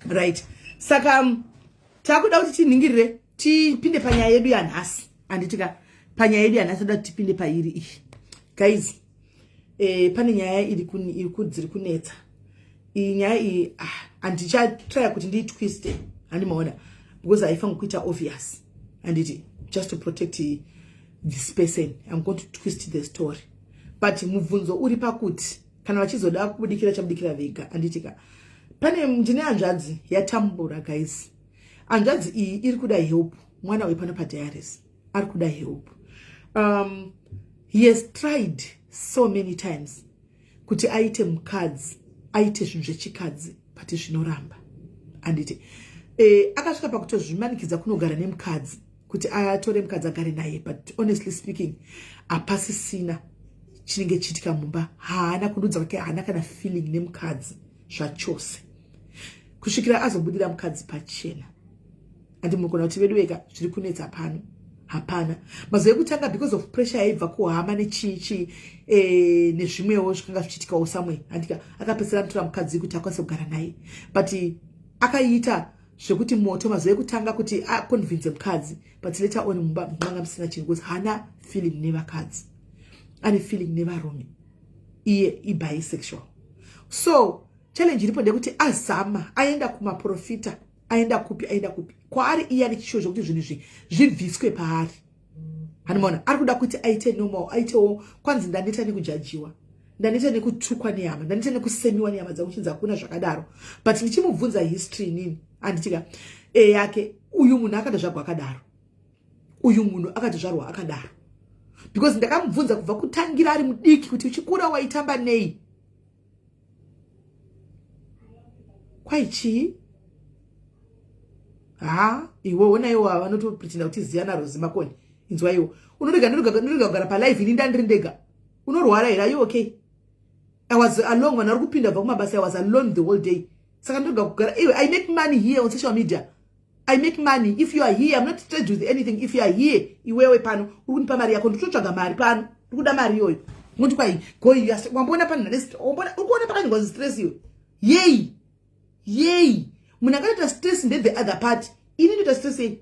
A: right saka um, takuda kuti tinhingirire tipinde panyaya yedu yanhasi handitika panyaya yedu yanhasi toda kuti tipinde pairi iyi guys eh, pane nyaya iri dziri kunetsa iyi nyaya iyi ah, handichatrya kuti ndiitwiste handimaona because haifangi kuita obvious handiti just to protect this person i'm going to twist the story but mubvunzo uri pakuti Kana vachizoda kubudikira chabudikira vega, anditika. Pane ndine hanzvadzi yatambura guys. Hanzvadzi iyi iri kuda help. Mwana wepano padiaries ari kuda help. He has tried so many times kuti aite mukadzi, aite zvinhu zvechikadzi, but zvinoramba. Anditi akasvika pakutozvimanikidza kunogara nemukadzi kuti atore mukadzi agare naye, but honestly speaking hapasisina chinenge chiitika mumba. Haana kundudza kwake, haana kana feeling nemukadzi zvachose kusvikira azobudira mukadzi pachena. Andi mukona kuti vedu vega zviri kunetsa pano hapana. Mazuva ekutanga because of pressure yaibva kuhama nechichi nezvimwewo zvikanga zvichiitikawo somewhere, andika akapedzisira mutora mukadzi kuti akwanise kugara naye, but akaita zvekuti moto mazuva ekutanga kuti aconvince mukadzi, but later on mumba manga musina chinhu because haana feeling nevakadzi, ane feeling nevarume, iye ibisexual. So challenge iripo ndekuti azama, aenda kumaprofita, aenda kupi, aenda kupi, kwaari iye ane chishuwo zvekuti zvinhu izvi zvibviswe paari. Handimaona ari kuda kuti aite normal, aitewo kwanzi ndaneta nekujajiwa, ndaneta nekutukwa nehama, ndaneta nekusemiwa nehama dzangu, chinzi hakuna zvakadaro. But ndichimubvunza history inini, anditika yake, uyu munhu akatozvagwa akadaro, uyu munhu akatozvarwa akadaro, because ndakamubvunza kubva kutangira ari mudiki kuti uchikura waitamba nei, kwai chii? Ha, iwe ona iwo vanotopretenda kuti ziyana Rozi Makoni. Inzwa iwo, unorega ndorega kugara palive ini ndandiri ndega. Unorwara here? Are you okay? I was alone, vanhu vari kupinda kubva kumabasa. I was alone the whole day, saka ndorega kugara. Iwe, I make money here on social media. I make money. If you are here, I'm not stressed with anything. If you are here, iwewe pano uri kundipa mari yako, nditotsvaga mari pano, ndiri kuda mari iyoyo. Ngoti kwai go, wamboona pano, wamboona uri kuona pakanyorwa stress iwe? Yei yei, munhu akatoita stress nde the other party, ini ndoita stress yei?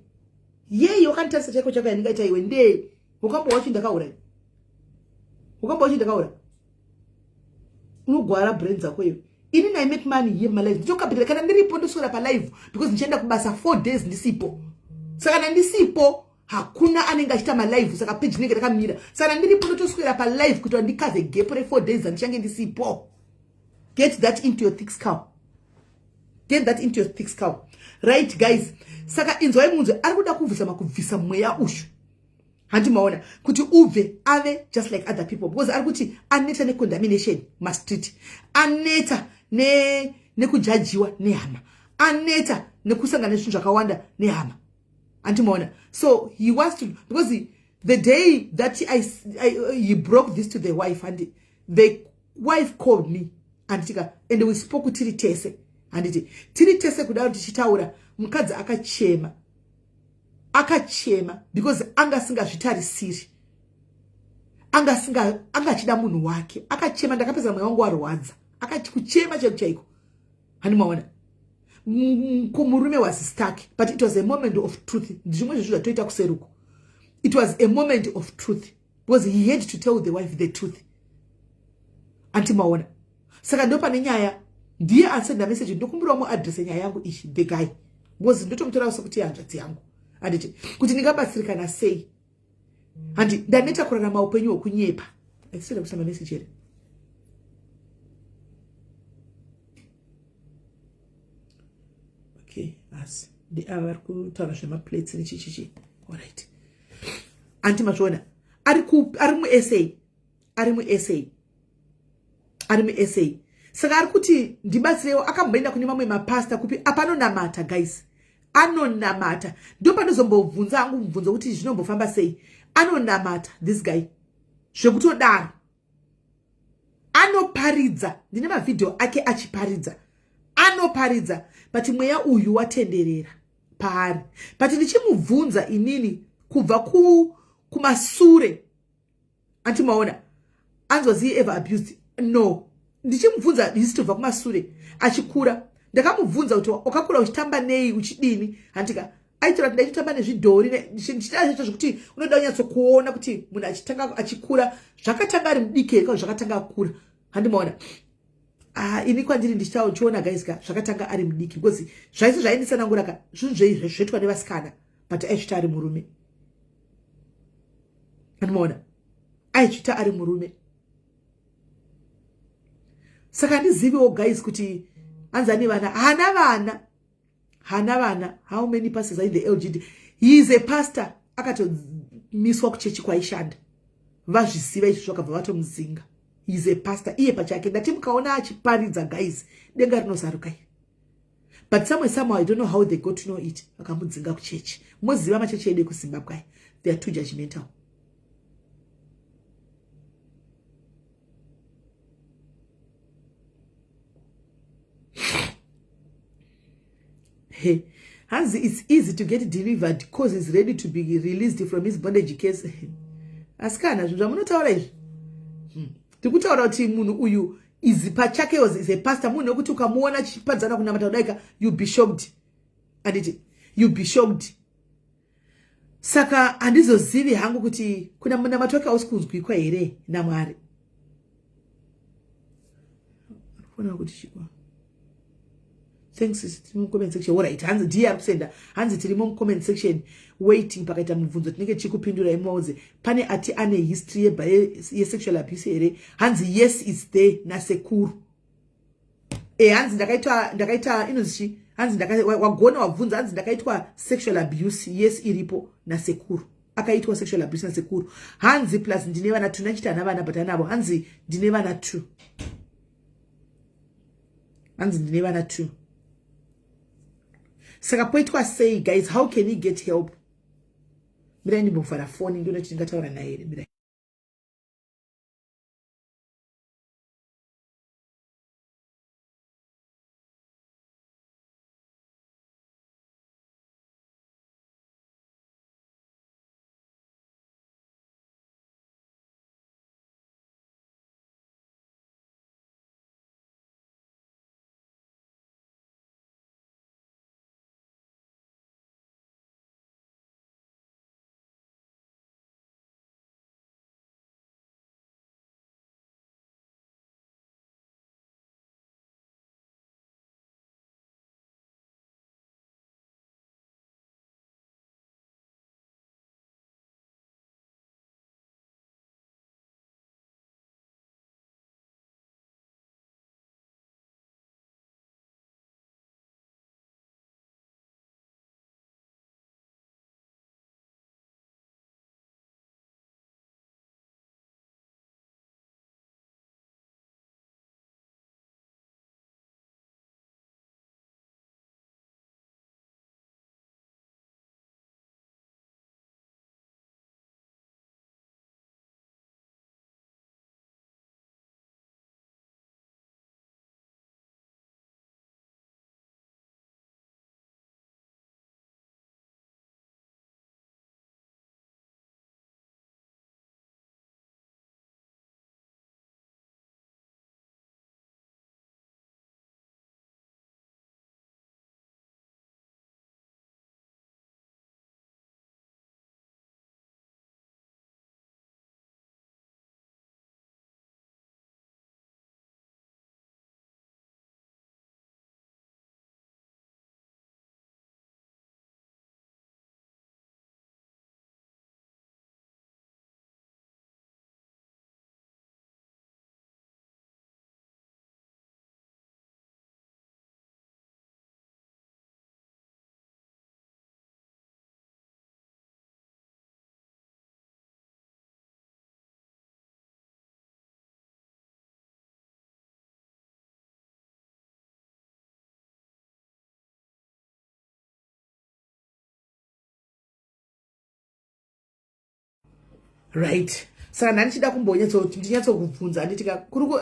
A: Yei, wakanditarisa chaiko chako yandingaita iwe ndee? Wakambowa chi ndakaura, wakambowa chi ndakaura? Unogwara brain dzako iwe. Ini I make money here malive, nditokapitira kana ndiripo, ndoswera palive because ndichienda kubasa 4 days ndisipo. Saka kana ndisipo hakuna anenge achiita malive, saka page inenge rakamira. Saka ndiripo ndotoswera palive kuitira ndikave gap re4 days andichange ndisipo. Get that into your thick skull, get that into your thick skull, right guys? Saka inzwai munzwe, ari kuda kubvisa kubvisa mweya uyu, handi maona, kuti ubve ave just like other people, because ari kuti aneta necontamination mastreet, aneta nekujajiwa nehama, aneta nekusangana nezvinhu zvakawanda nehama, andimaona. So he wants to, because the day that he broke this to the wife, and the wife called me, anditika, and we spoke tiri tese, handiti tiri tese kudaro tichitaura, mukadzi akachema, akachema because anga asingazvitarisiri, anga achida munhu wake. Akachema, ndakapedza mweya wangu warwadza, akati kuchema chaiko chaiko, handimaona. Murume was stuck, but it was a moment of truth. Zvimwe zvezvo zvatoita kuseruko, it was a moment of truth because he had to tell the wife the truth, antimaona. Saka ndo pane nyaya. Ndiye asenda message, ndokumbirawo muadrese nyaya yangu iyi, the guy, because ndotomutorawo sekuti hanzvadzi yangu, handiti, kuti ndingabatsirikana sei. Handi ndaneta kurarama upenyu hwekunyepa. Atisida kusamba message here? Okay, asi ndiava vari kutaura zvemaplates nechichichi. Alright, anti mazviona, ari muSA, ari muSA, ari muSA. Saka ari kuti ndibatsirewo. Akamboenda kune mamwe mapasta kupi apanonamata guys, anonamata. Ndo panozombobvunza angu mubvunzo kuti zvinombofamba sei. Anonamata this guy zvekutodaro, anoparidza, ndine mavhidhiyo ake achiparidza, anoparidza, but mweya uyu watenderera paari. But ndichimubvunza inini kubva kumasure, anti maona, anzi was he ever abused? No. Ndichimubvunza history kubva kumasure achikura, ndakamubvunza kuti wakakura uchitamba nei, uchidini, handika aitora kuti ndaitotamba nezvidhori, ndichita zvacho zvekuti unoda kunyatsokuona kuti munhu achitanga achikura, zvakatanga ari mudiki here kana zvakatanga akura, handimaona. Ah, ini kwandiri ndichiona guys ka, zvakatanga ari mudiki because zvaisi zvaindisanangura ka, zvinhu zvoitwa nevasikana, but aizvita ari murume, handimaona, aizvita ari murume. Saka handiziviwo guys kuti hanzi ane vana, haana vana, haana vana. How many pastors are in the LGD? He is a pastor, akatomiswa kuchechi kwaishanda, vazviziva izvi, zvakabva vatomuzinga. He is a pastor iye pachake. Ndati mukaona achiparidza guys, denga rinozaruka iri. But somewhere somehow, I don't know how they got to know it, vakamudzinga kuchechi. Moziva machechi edu ekuZimbabwe aya, they are too judgmental. Hey, hanzi it's easy to get delivered cause is ready to be released from his bondage case. Asikana, zvinhu zvamunotaura izvi, Tiri kutaura kuti munhu uyu is pachake was is a pastor, munhu wekuti ukamuona achipadzana kunamata kudaika, you be shocked, anditi? You be shocked. Saka handizozivi hangu kuti kuna munamato wake hausi kunzwikwa here naMwari. Fona kuti chikwa. Thanks, tiri mucomment section. Alright, hanzi ndiye ari kusenda, hanzi tirimo mucomment section waiting. Pakaita mubvunzo tinenge tichikupindurai. Mumaudze pane ati ane history yesexual abuse here? Hanzi yes, is there nasekuru. E, hanzi ndakaitwa, ndakaita inonzi chi, hanzi wagona wabvunza. Hanzi ndakaitwa sexual abuse, yes, iripo nasekuru, akaitwa sexual abuse nasekuru. Hanzi plus ndine vana two, nachiti hana vana but anavo. Hanzi ndine vana two, hanzi ndine vana two. Saka poitwa sei guys? How can he get help? Mirai ndimbovhara foni, ndione kuti ndingataura naye here. Mirai. Right, saka ndandichida kumbonyatsoti ndinyatsokubvunza, handiti?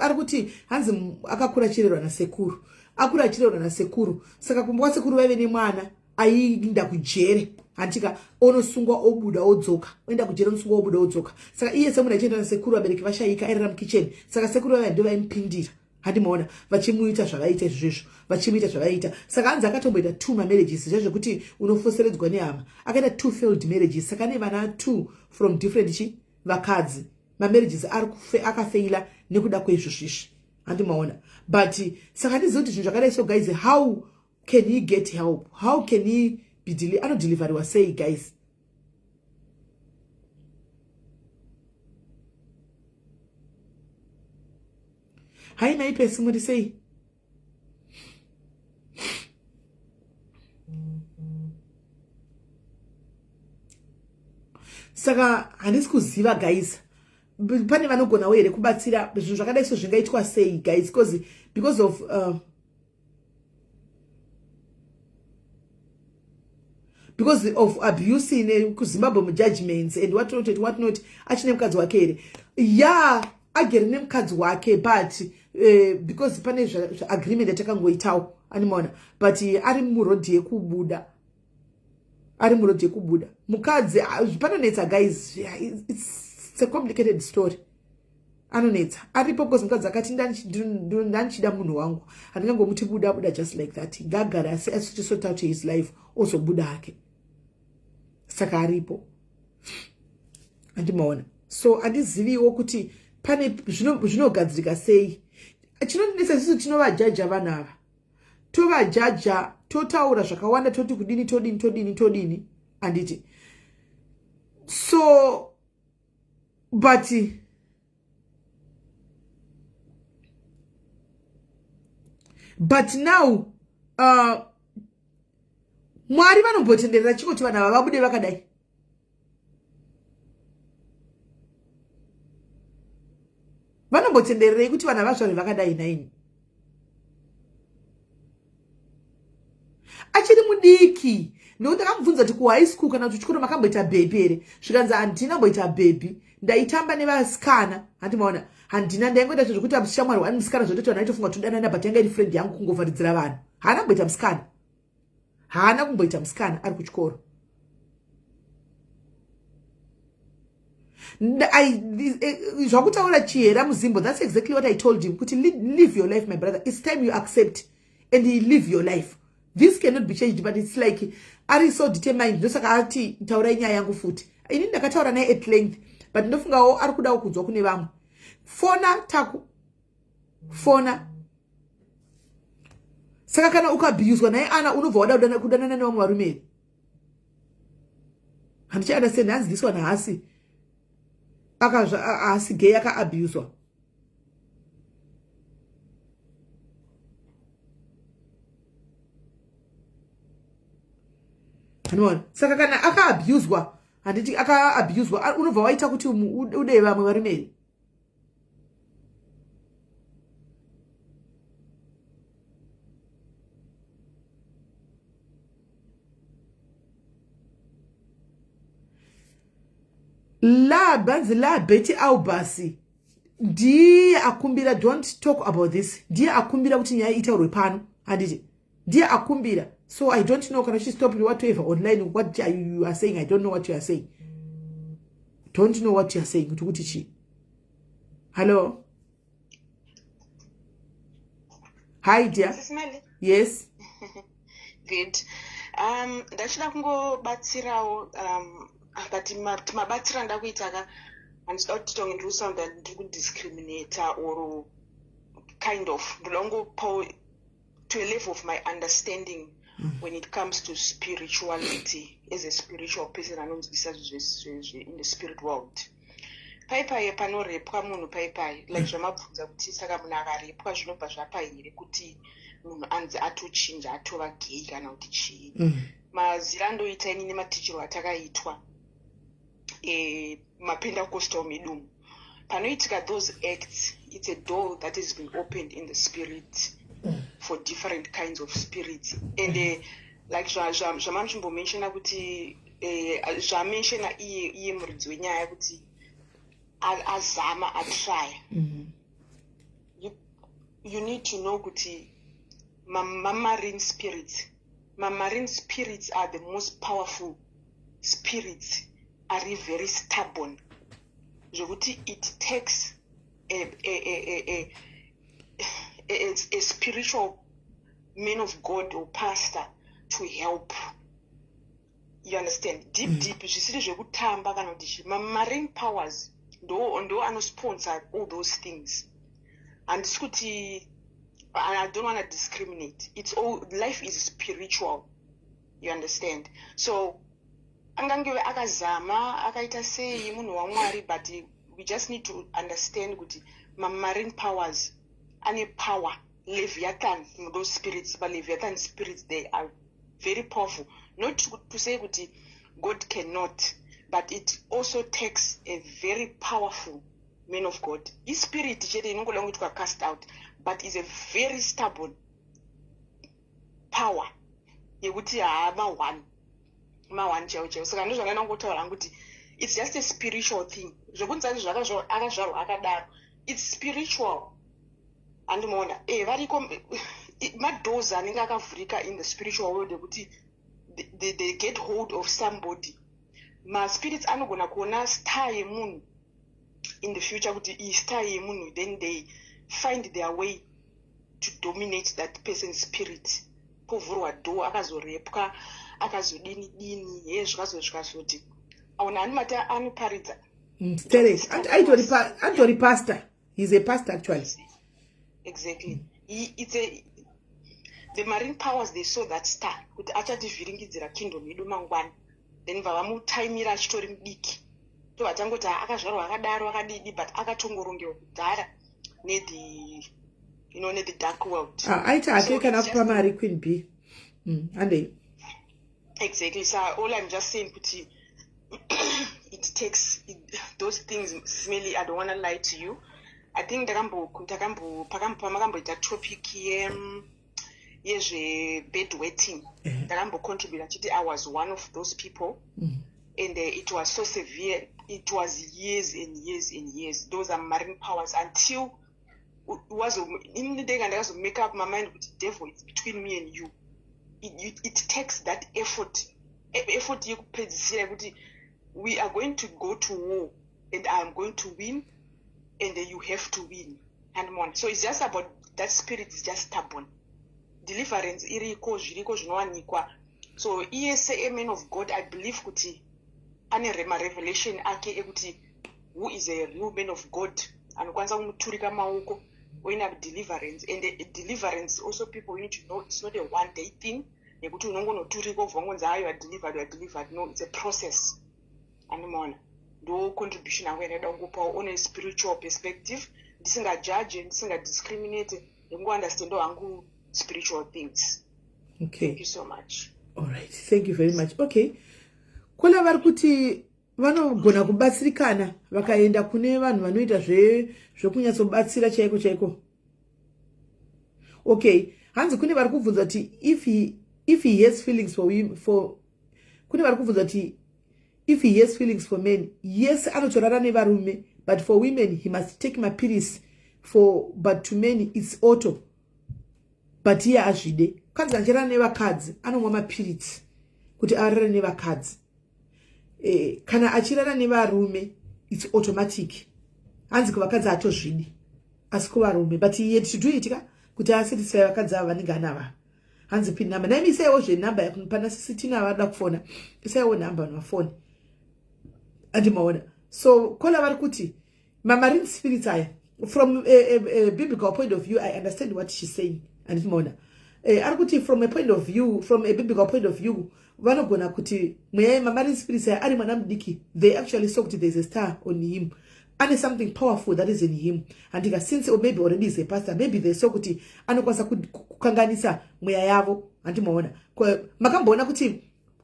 A: Ari kuti hanzi akakura achirerwa nasekuru, akura achirerwa nasekuru. Saka kumba kwasekuru vaive nemwana aiinda kujere, handitika? Onosungwa, obuda, odzoka, oenda kujere, onosungwa, obuda, odzoka. Saka iye semunhu achienda nasekuru, vabereki vashayika, airara mukicheni. Saka sekuru vaiva ndo vaimupindira, handimaona vachimuita zvavaita izvozvo, vachimuita zvavaiita. Saka hanzi akatomboita two mamarriages, zvezvekuti unofoseredzwa nehama. Akaita two failed marriages, saka ane vana two from different chi vakadzi. Mamarriages akafeila nekuda kweizvozvizvi, handimaona? But saka handizivi kuti zvinhu zvakadai so guys, how can he get help? How can he be, anodeliveriwa sei guys? Hai maipesi, muri sei? Saka handisi kuziva guys, pane vanogonawo here kubatsira zvinhu zvakadai so? Zvingaitwa sei guys? Because of because of abuse in kuZimbabwe, mujudgments and what not and what not. Achine mukadzi wake here? Ya, agere nemukadzi wake, but because pane agreement yatakangoitawo, animaona, but ari murodhi yekubuda, ari murodhi yekubuda mukadzi. Panonetsa guys, it's a complicated story. Anonetsa aripo because mukadzi akati, "Ndandichida munhu wangu, handingangomuti buda buda just like that. Ngagare asi asichisort out his life, ozobuda hake." Saka aripo, handimaona. So handiziviwo kuti pane zvinogadzirika sei. Chinondinetsa, isusu tinovajaja vanhu ava, tovajaja, totaura zvakawanda, toti kudini, todini, todini, todini, handiti? So but now Mwari vanombotenderera chikoti vanhu ava vabude vakadai? Vanombotendererei kuti vanhu vazvarwe vakadai naini? Achiri mudiki, nokuti akamubvunza kuti kuhigh school kana kuti chikoro makamboita bhebhi here, zvikanzi, "Handina mboita bhebhi, ndaitamba nevasikana." Handimaona, handina, ndaingoita zvezvekuti shamwari wani musikana, zvototi vanhu vaitofunga kuti todanana, but yanga iri friend yangu, kungovharidzira vanhu. Haana kumboita musikana, haana kumboita musikana ari kuchikoro. Zvakutaura Chihera muZimbo, that's exactly what I told him, kuti live your life, my brother. It's time you accept and you live your life. This cannot be changed. But it's like ari so determined, ndosaka ati, "Taurai nyaya yangu futi." Ini ndakataura naye at length, but ndofungawo ari kudawo kunzwa kune vamwe. Fona Taku, fona. Saka kana ukaabuswa naye ana, unobva wada kudanana nevamwe varume here? Handichaunderstand. Hanzi this one haasi, haasi gay, akaabuswa. Anoona, saka kana akaabuswa, handiti akaabuswa, unobva waita kuti ude vamwe varume here? La banzi la Betty Albasi ndiye akumbira, "Don't talk about this." Ndiye akumbira kuti nyaya itaurwe pano, handiti? Ndiye akumbira. So I don't know kana chistop whatever online, what you are saying. I don't know what you are saying, don't know what you are saying, kuti kuti chii. Hello, hi dear. Yes.
B: Good. Ndachida kungobatsirawo, but mabatsiro anda kuita ka, handida kuti tonge ndiri kusounda ndiri kudiscriminata or kind of. Ndoda kungopawo to a level of my understanding when it comes to spirituality, as a spiritual person anonzwisa in the spirit world. Paipai panorepwa munhu, paipai like zvamabvunza kuti saka munhu akarepwa zvinobva zvapa here kuti munhu anzi atochinja, atova gay kana kuti chii? Mazira andoita ini nematichiro atakaitwa mapentecostal medumu, panoitika those acts, it's a door that has been opened in the spirit for different kinds of spirits. And like zvamamuchimbomentiona kuti zvamentiona iye muridzi wenyaya kuti azama, atrya. You need to know kuti mamarine spirits, mamarine spirits are the most powerful spirits, ari very stubborn, zvekuti it takes a spiritual man of God or pastor to help you understand deep, deep, zvisiri zvekutamba kana kuti mamarine powers ndo anosponsor all those things. Handisi kuti, I don't want to discriminate. It's all, life is spiritual, you understand? So angangeve akazama, akaita sei munhu waMwari, but we just need to understand kuti mamarine powers. Ane power, Leviathan. Those spirits, Leviathan spirits, they are very powerful. Not to say kuti God cannot, but it also takes a very powerful man of God. Ispirit chete inongoda kungoitwa cast out, but is a very stubborn power yekuti haama one ma1 chaiwo chaiwo. Saka ndozvanga ndangotaura kuti it's just a spiritual thing. Zvekunzi ati akazvarwa akadaro, it's spiritual, handimaona? Variko madoors anenge akavhurika in the spiritual world ekuti they get hold of somebody. Maspirits anogona kuona star yemunhu in the future, kuti iyi star yemunhu, then they find their way to dominate that person's spirit. Povhurwa door, akazorepwa, akazodini dini, he, zvikazoti aona ani anoparidza.
A: Aitori pastor. He's a pastor, actually.
B: Exactly. It's a the marine powers, they saw that star kuti achativhiringidzira kingdom yedu mangwana, then vavamutaimira achitori mudiki. Tobva tangoti akazvarwa akadaro, akadidi, but akatongorongewa kudhara nethe you know nethe dark world.
A: Ah, aita hake kana kupa mari Queen B. Handei.
B: Exactly. So all I'm just saying kuti it takes those things. Smelly, I don't want to lie to you. I think ndakambo pamakamboita topic yezve bed wetting, ndakambocontribute achiti I was one of those people and it was so severe. It was years and years and years. Those are marine powers until ini ndega ndakazomake up my mind kuti, "Devil, it's between me and you." It takes that effort yekupedzisira yekuti we are going to go to war and I am going to win and you have to win and one. So it's just about that spirit is just stubborn. Deliverance iriko, zviriko zvinowanikwa. So iye se man of God, I believe kuti ane marevelation ake ekuti who is a real man of God anokwanisa kumuturika maoko oina deliverance. And deliverance also, people, you need to know it's not a one day thing nekuti unongonoturika ubva wangonzi, "Ah, you are delivered, you are delivered." No, it's a process, andimaona? Ndo contribution yangu yandaida kungopawo on a spiritual perspective, ndisingajaje, ndisingadiscriminate, nekungounderstando hangu spiritual things.
A: Okay.
B: Thank you so much.
A: All right, thank you very much. Okay, kune vari kuti vanogona kubatsirikana vakaenda kune vanhu vanoita zvekunyatsobatsira chaiko chaiko. Okay, hanzi kune vari kubvunza kuti if he has feelings for kune vari kubvunza kuti if he has feelings for men. Yes, anotorara nevarume, but for women he must take mapirisi for, but to men it's auto. But iye azvide kanzi achirara nevakadzi anomwa mapiritsi kuti arare nevakadzi. Kana achirara nevarume it's automatic. Hanzi kuvakadzi hatozvidi, asi kuvarume, but he to do it ka kuti asatisfy vakadzi ava vanenge anava. Hanzi pin number naimi, isaiwo zvenhamba pana sisitina varida kufona, isaiwo nhamba vanhu vafoni, andimaona? So kola vari kuti mamarine spirits aya, from a biblical point of view, I understand what she's saying, andimaona? Ari kuti from a point of view, from a biblical point of view, vanogona kuti mweya mamarine spirits aya ari mwana mudiki, they actually saw kuti there's a star on him, ane something powerful that is in him, handika? Since or maybe already is a pastor, maybe they saw kuti anokwanisa kukanganisa mweya yavo, handimaona? Makamboona kuti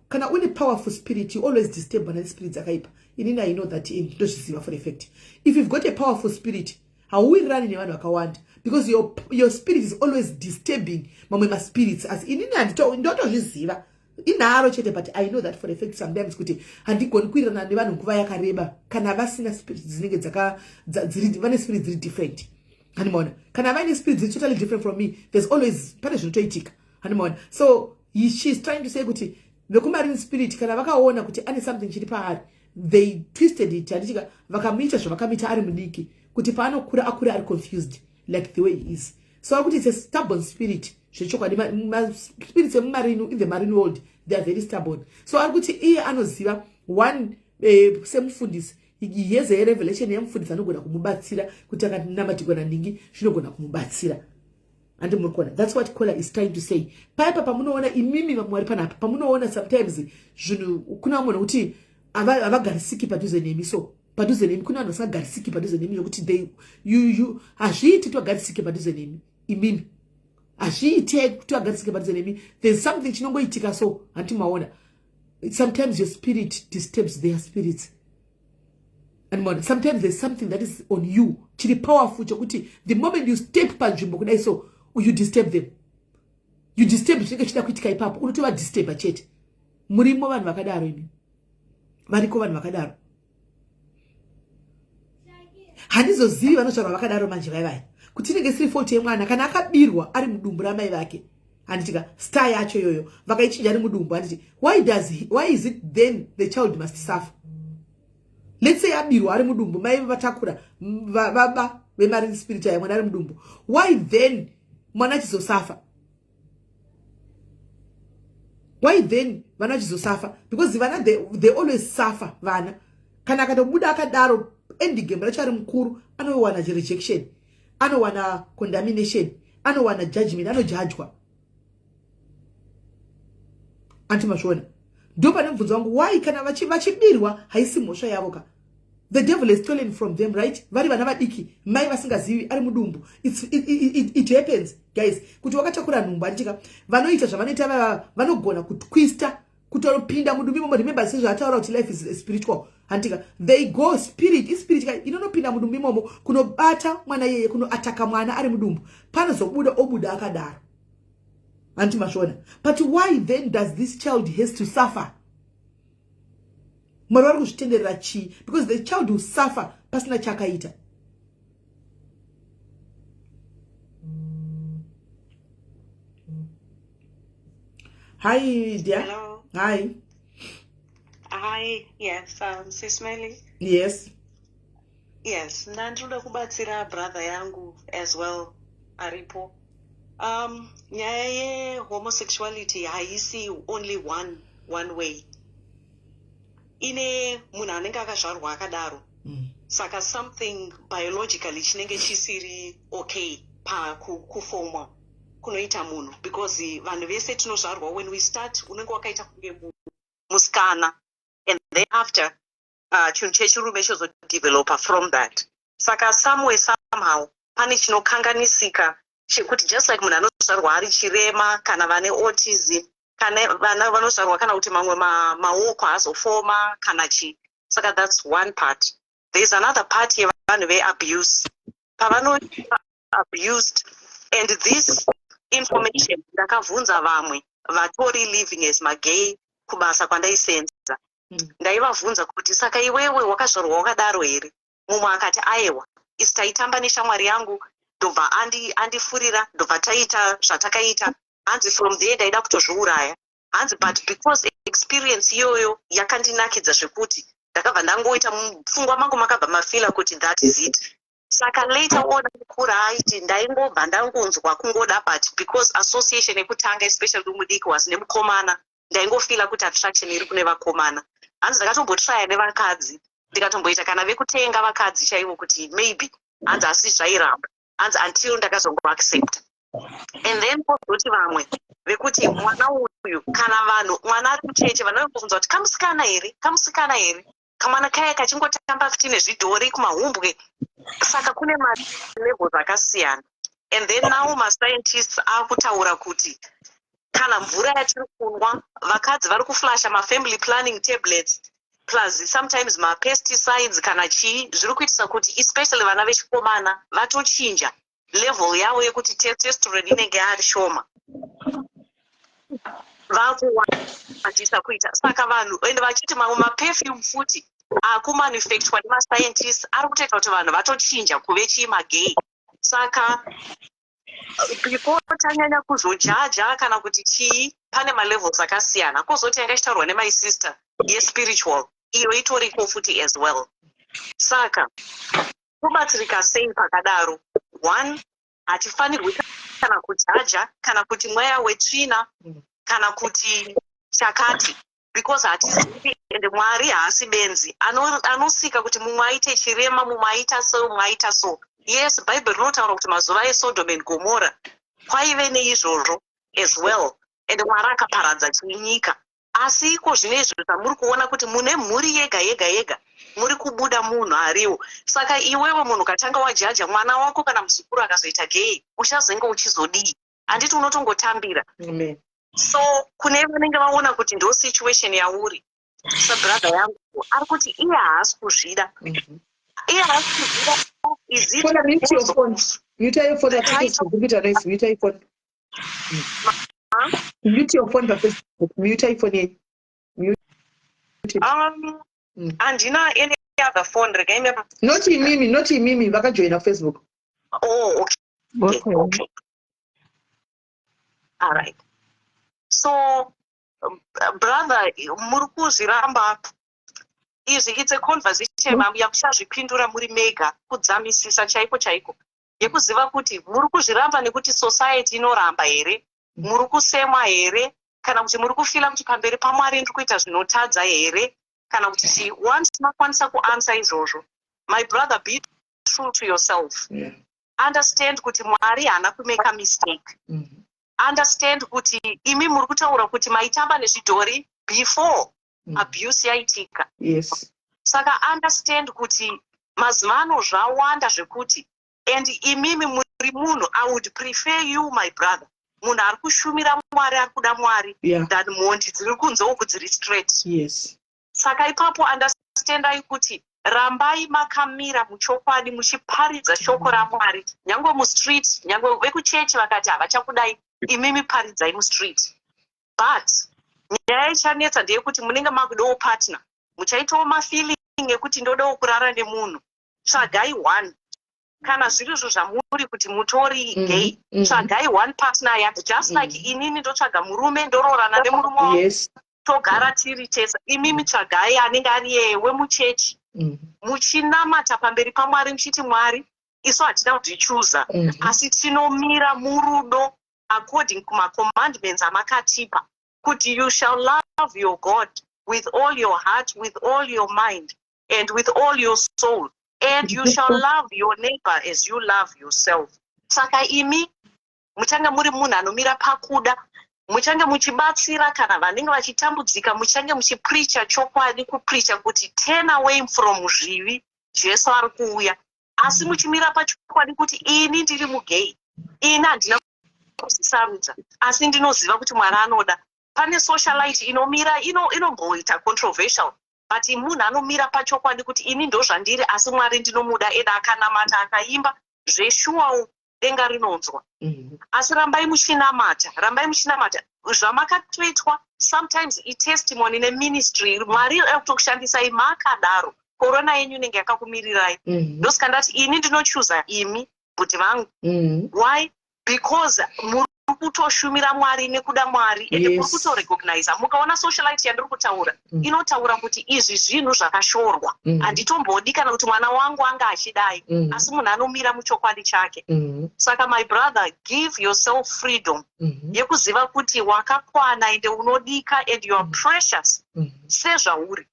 A: kana une powerful spirit, you always disturb vana spirit dzakaipa. Inini I know that, ndozviziva for a fact. If you've got a powerful spirit, hauwirirani nevanhu vakawanda because your spirit is always disturbing mamwe maspirits. Asi inini ndotozviziva, inharo chete, but I know that for a fact sometimes kuti handigoni kuwirirana nevanhu nguva yakareba kana vasina spirit dzinenge vane spirit dziri different, handimaona? Kana vaine spirit dziri totally different from me, there's always pane zvinotoitika, handimaona? So she is trying to say kuti vekumarine spirit kana vakaona kuti ane something chiri paari, they twisted it, handitika? Vakamuita zvavakamuita ari mudiki kuti paanokura akure ari confused like the way he is. So ari kuti it's a stubborn spirit. Zvechokwadi, maspirits emumarine, in the marine world, they are very stubborn. So ari kuti iye anoziva one semufundisi, he has a revelation yemufundisi anogona kumubatsira kuti akanamatirwa naningi zvinogona kumubatsira, handi muri kuona? That's what caller is trying to say. Paipa pamunoona imimi vamwe vari panapa, pamunoona sometimes zvinhu kuna vamwe nokuti havagarisiki padhuze nemi, so Padhuze nemi kune vanhu vasingagarisiki padhuze nemi, zvokuti they you you hazviiti kuti vagarisike padhuze nemi imimi, hazviite kuti vagarisike padhuze nemi. There's something chinongoitika so, hanti maona? Sometimes your spirit disturbs their spirits, and sometimes there's something that is on you chiri powerful, chokuti the moment you step panzvimbo kudai so, you disturb them, you disturb chinenge chida kuitika ipapo, unotovadisturba chete. Murimo vanhu vakadaro imi, variko vanhu vakadaro. Handizozivi vanozvarwa vakadaro manje vai vai kuti inenge isiri fault yemwana kana akabirwa ari mudumbu ramai vake, handitika? Star yacho iyoyo vakaichinja ari mudumbu, handiti? Why is it then the child must suffer? Let's say abirwa ari mudumbu, mai vatakura, vaba vemari, spirit yayo, mwana ari mudumbu. Why then mwana achizosafa? Why then vana vachizosafa? Because vana, they always suffer. Vana kana akatobuda akadaro, endgame racho ari mukuru, anowana rejection, anowana condemnation, anowana judgment, anojajwa, anti mazviona? Ndo pane mubvunzo wangu: why kana vachibirwa, haisi mhosva yavo ka? The devil has stolen from them, right? Vari vana vadiki, mai vasingazivi, ari mudumbu. It happens, guys, kuti wakatakura nhumbu, anditika? Vanoita zvavanoita vava, vanogona kutwista kutonopinda mudumbu imomo. Remember, sezvaataura kuti life is spiritual, handitika? They go spirit, ispirit ka inonopinda mudumbu imomo kunobata mwana iyeye, kunoataka mwana ari mudumbu, panozobuda obuda akadaro, hanti mazviona? But why then does this child has to suffer? Mwari vari kuzvitenderera chii? Because the child will suffer pasina chakaita. Hi, dear.
E: Hello.
A: Hi.
E: Hi, yes, Sis Melly.
A: Yes.
E: Yes, ndandinoda kubatsira brother yangu as well aripo. Nyaya ye-homosexuality haisi only one way. Ine munhu anenge akazvarwa akadaro. Saka something biologically chinenge chisiri okay pakufomwa kunoita munhu, because vanhu vese tinozvarwa, when we start unenge wakaita kunge musikana, and then after chinhu chechirume chozodevelopa from that. Saka somewhere, somehow, pane chinokanganisika chekuti just like munhu anozvarwa ari chirema, kana vane autism, kana vana vanozvarwa kana kuti mamwe maoko haazofoma kana chii. Saka that's one part. There is another part yevanhu veabuse, pavano abused. And this information ndakabvunza vamwe vatori living as magay kubasa kwandaisenza. Ndaivabvunza kuti, "Saka iwewe wakazvarwa wakadaro here?" Mumwe akati, "Aiwa, isi taitamba neshamwari yangu, ndobva andifurira, ndobva taita zvatakaita." Hanzi, "From there ndaida kutozviuraya." Hanzi, "But because experience iyoyo yakandinakidza zvekuti ndakabva ndangoita, mupfungwa mangu makabva mafila kuti that is it." Saka later on kukura aiti, "Ndaingobva ndangonzwa kungoda, but because association yekutanga, especially mudiki, was nemukomana, ndaingofila kuti attraction iri kune vakomana." Hanzi, "Ndakatombotraya nevakadzi, ndikatomboita kana vekutenga vakadzi chaivo kuti maybe." Hanzi, "Asi zvairamba." Hanzi, "Until ndakazongoaccepta." And then kwozoti vamwe vekuti mwana uyu, kana vanhu, mwana ari mucheche, vanhu vanobvunza kuti, "Kamusikana here? Kamusikana here?" Kamwana kaya kachingotamba futi nezvidhori kumahumbwe. Saka kune malevels akasiyana. And then now mascientists akutaura kuti kana mvura yatiri kunwa, vakadzi vari kuflasha mafamily planning tablets, plus sometimes mapesticides kana chii, zviri kuitisa kuti especially vana vechikomana vatochinja level yavo yekuti testosterone inenge yari shoma, vakuwandisa kuita. Saka vanhu ende vachiti mamwe maperfume futi akumanufacturwa nemascientists ari kutoita kuti vanhu vatochinja kuve chii, magay. Saka before tanyanya kuzojaja kana kuti chii, pane malevels akasiyana. Kwozoti yanga ichitaurwa nemay sister yespiritual, iyo itoriko futi as well. Saka tobatsirika sei pakadaro? One, hatifanirwi kana kujaja kana kuti mweya wetsvina kana kuti chakati, because hatizivi. Ende Mwari haasi benzi, anosika kuti mumwe aite chirema, mumwe aita so, mumwe aita so. Yes, Bhaibheri rinotaura kuti mazuva eSodom and Gomora kwaive neizvozvo as well, ende Mwari akaparadza chinyika. Asi iko zvino izvo zvamuri kuona kuti mune mhuri yega yega yega. Muri kubuda munhu ariwo. Saka iwewe munhu ukatanga wajudger mwana wako kana muzukuru akazoita gay, uchazenge uchizodii? Handiti unotongotambira?
A: Amen.
E: So kune vanenge vaona kuti ndo situation yauri, sabrother yangu ari kuti iye haasi kuzvida, iye haasi kuzvida. Is it
A: Fona, mute your phone. Mute your phone
E: The
A: paFacebook. Kuita noise. Mute your phone. Mute your phone paFacebook. Mute your phone yenyu. Mute it.
E: Handina any other phone, regai
A: Not imimi, not imimi, vakajoina Facebook.
E: Oh, okay. Okay, all right. So brother, muri kuzviramba izvi. It's a conversation yamuchazvipindura muri mega, kudzamisisa chaiko chaiko, yekuziva kuti muri kuzviramba nekuti society inoramba here, muri kusemwa here, kana kuti muri kufeela kuti pamberi paMwari ndiri kuita zvinotadza here, kana kuti chii. Once makwanisa kuanswer izvozvo, my brother, be true to yourself. Understand kuti Mwari haana kumake mistake. Understand kuti imi muri kutaura kuti maitamba nezvidhori before abuse yaitika. Saka understand kuti mazuva ano zvawanda zvekuti, and imimi muri munhu, I would prefer you, my brother, munhu ari kushumira Mwari, ari kuda Mwari, than mhondi dziri kunze uku dziri straight. Saka ipapo understandai kuti rambai makamira muchokwadi, muchiparidza shoko raMwari, nyange mustreet, nyange vekuchechi vakati havachakudai, imimi paridzai mustreet. But nyaya ichanetsa ndeyekuti munenge makudawo partner, muchaitawo mafeeling ekuti ndodawo kurara nemunhu. Tsvagai one, kana zvirizvo zvamuri kuti mutori gay, tsvagai one partner yake, just like inini ndotsvaga murume, ndoroorana nemurume wangu, togara tiri tese. Imimi tsvagai anenge ari yewe muchechi, muchinamata pamberi paMwari, muchiti, "Mwari, isu hatina kuzvichoosa, asi tinomira murudo according kumacommandments amakatipa kuti you shall love your God with all your heart, with all your mind and with all your soul, and you shall love your neighbor as you love yourself." Saka imi muchange muri munhu anomira pakuda, muchange muchibatsira kana vanenge vachitambudzika, muchange muchipreacha chokwadi, kupreacha kuti turn away from zvivi, Jesu ari kuuya, asi muchimira pachokwadi kuti ini ndiri mugay, ini handina kuzvisarudza, asi ndinoziva kuti Mwari anoda. Pane socialite inomira, inomboita controversial, but munhu anomira pachokwadi kuti ini ndo zvandiri, asi Mwari ndinomuda, eda akanamata, akaimba zveshuwawo, denga rinonzwa. Asi rambai muchinamata, rambai muchinamata. Zvamakatoitwa sometimes itestimony neministry. Mwari akutokushandisai makadaro. Korona yenyu inenge yakakumirirai. Ndosaka ndati ini ndinochoosa imi, bhuti vangu. Why? Because muri kutoshumira Mwari nekuda Mwari, ende muri kutorecogniza. Mukaona socialite yandiri kutaura, inotaura kuti izvi zvinhu zvakashorwa, handitombodi kana kuti mwana wangu anga achidai, asi munhu anomira muchokwadi chake. Saka my brother, give yourself freedom yekuziva kuti wakakwana, ende unodika, and you are precious sezvauri.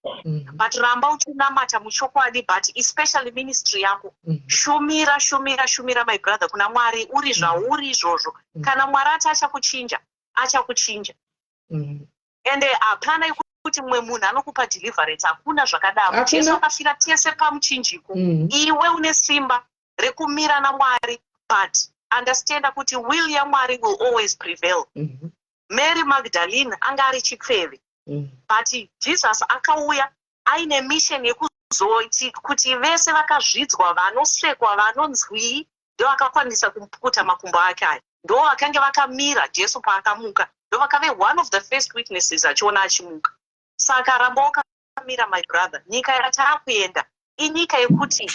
E: But ramba uchinamata muchokwadi, but especially ministry yako. Shumira, shumira, shumira, my brother, kuna Mwari uri zvauri izvozvo. Kana Mwari ati achakuchinja, achakuchinja. Ende hapana yekuti mumwe munhu anokupa deliverance, hakuna zvakadaro.
A: Hakuna.
E: Jesu akafira tese pamuchinjiko. Iwe une simba rekumira naMwari, but understanda kuti will yaMwari will always prevail. Mary Magdalene anga ari chipfeve, but Jesus akauya aine mission yekuzoti kuti vese vakazvidzwa, vanosekwa, vanonzwii, ndo vakakwanisa kumupukuta makumbo ake aya. Ndo vakange vakamira Jesu paakamuka, ndo vakave one of the first witnesses achiona achimuka. Saka ramba wakamira, my brother. Nyika yataakuenda inyika yekuti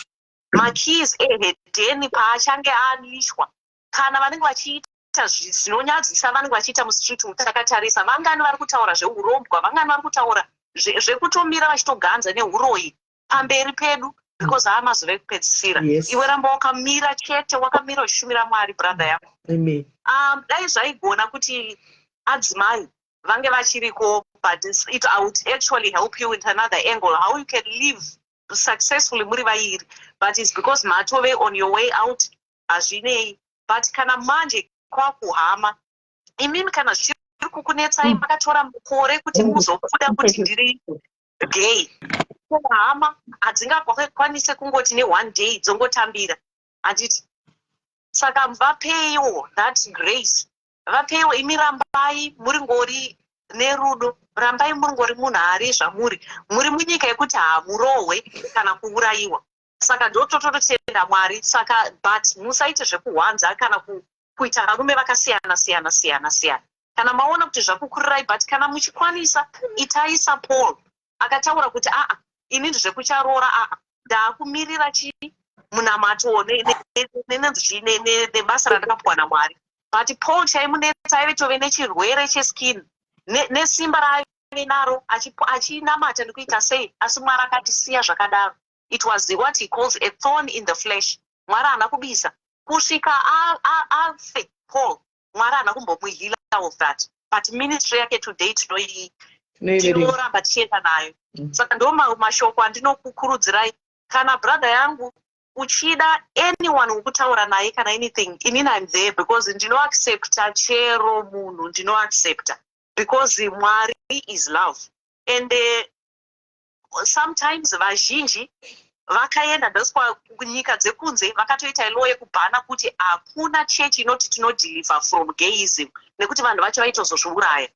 E: makeys ehedheni paachange aunleashwa, kana vanenge vachiita zvinonyadzisa, vanenge vachiita mustreet umu takatarisa. Vangani vari kutaura zveurombwa? Vangani vari kutaura zvekutomira vachitoganza neuroyi pamberi pedu? Because haa, mazuva ekupedzisira. Iwe ramba wakamira chete, wakamira uchishumira Mwari, brother yako.
A: Amen.
E: Dai zvaigona kuti adzimai vange vachiriko, but it, I would actually help you with another angle, how you can live successfully muri vairi, but it's because matove on your way out, hazvinei. But kana manje kwakuhama imimi, kana zvichiri kukunetsai, makatora mukore kuti muzobuda kuti ndiri gay. Hama hadzingakwanise kungoti ne-one day dzongotambira, handiti? Saka vapeiwo that grace, vapeiwo. Imi rambai muri ngori nerudo, rambai muri ngori munhu ari zvamuri. Muri munyika yekuti hamurohwe kana kuurayiwa, saka ndotototenda Mwari. Saka but musaite zvekuhwanza kana kuita varume vakasiyana siyana siyana siyana kana maona kuti zvakukurirai. But kana muchikwanisa, itai saPaul akataura kuti, "Aa, ini ndezvekucharoora, aa, ndaakumirira chii, munamato nenonzi chii, nebasa randakapiwa naMwari." But Paul chaimunetsa aive tove nechirwere cheskin, nesimba raaive naro achinamata nekuita sei, asi Mwari akatisiya zvakadaro. It was what he calls a thorn in the flesh. Mwari haana kubisa kusvika afe. Paul, Mwari haana kumbomuheala of that, but ministry yake today tinoramba tichienda nayo. Saka ndo mashoko andinokukurudzirai. Kana brother yangu uchida anyone wekutaura naye kana anything, inini I'm there, because ndinoaccepta chero munhu, ndinoaccepta because Mwari is love. And sometimes vazhinji vakaenda ndoswa kunyika dzekunze, vakatoita law yekubhana kuti hakuna chechi inoti tinodeliver from gayism, nekuti vanhu vacho vaitozozviuraya.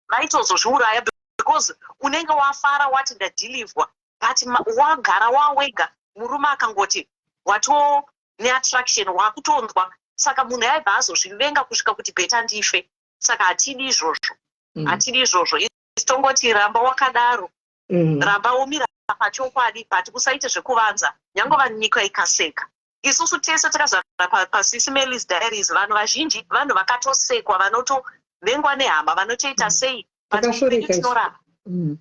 E: Vaitozozviuraya because unenge wafara wati ndadeliverwa, but wagara wawega, murume akangoti wato neattraction, wakutonzwa. Saka munhu aibva azozvivenga kusvika kuti better ndife. Saka hatidi izvozvo. Hatidi izvozvo. Tongoti ramba wakadaro. Ramba womira pachokwadi, but usaite zvekuvanza. Nyangova nyika ikaseka, isusu tese takazara paSis Melly's Diaries. Vanhu vazhinji, vanhu vakatosekwa, vanotovengwa nehama, vanotoita sei, but
A: Takashoreka
E: upenyu
A: isu.
E: tinorarama.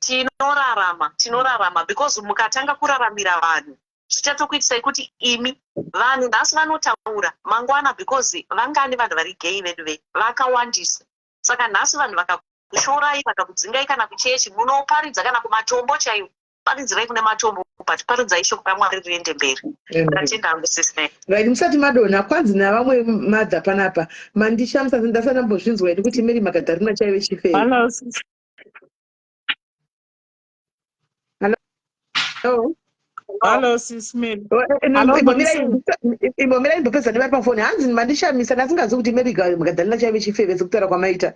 E: Tinorarama, tinorarama, because mukatanga kuraramira vanhu, zvichatokuitisai kuti imi vanhu nhasi vanotaura, mangwana, because vangani vanhu vari gay vedu ve vakawandisa. Saka nhasi vanhu vakakushorai, vakakudzingai kana kuchechi, munoparidza kana kumatombo chaiwo. Paridzirai kune matombo, but paridzai shoko raMwari riende mberi. Ndatenda hangu, Sis Melly.
A: Right, musati madonha, kwanzi navamwe madha panapa, mandishamisa, ndasati ndambozvinzwa ini kuti Mary Magadharina chaive chifeve.
F: Hello, sis.
A: Hello?
F: Hello, Sis Melly.
A: Oh, no,
F: Hello,
A: imbomirai imbopedza nevari pafoni. Hanzi mandishamisa, ndasingazivi kuti Mary Magadharina chaive chifeve sekutaura kwamaita.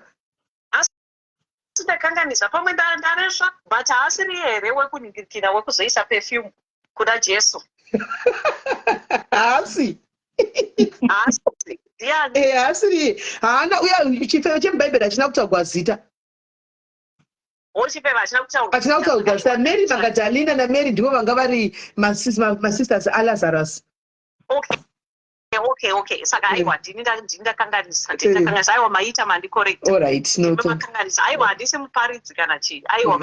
E: Ndakanganisa pamwe, ndaresva, but haasiri here wekuningirikira wekuzoisa perfume kuna Jesu?
A: Haasi.
E: Haasi? Ndiani?
A: Eh, haasiri, haana uya chifeve chemubhaibheri hachina kutaurwa zita.
E: Wochifeve hachina kutaurwa.
A: Hachina kutaurwa zita. Mary Magadalina naMary ndivo vanga vari masisters aLazarus.
E: Okay, saka aiwa, ndini ndakanganisa, ndini ndakanganisa. Aiwa, maita mandicorrecta.
A: All right, no,
E: Ndimi makanganisa. Aiwa, handisi muparidzi kana chii, aiwa.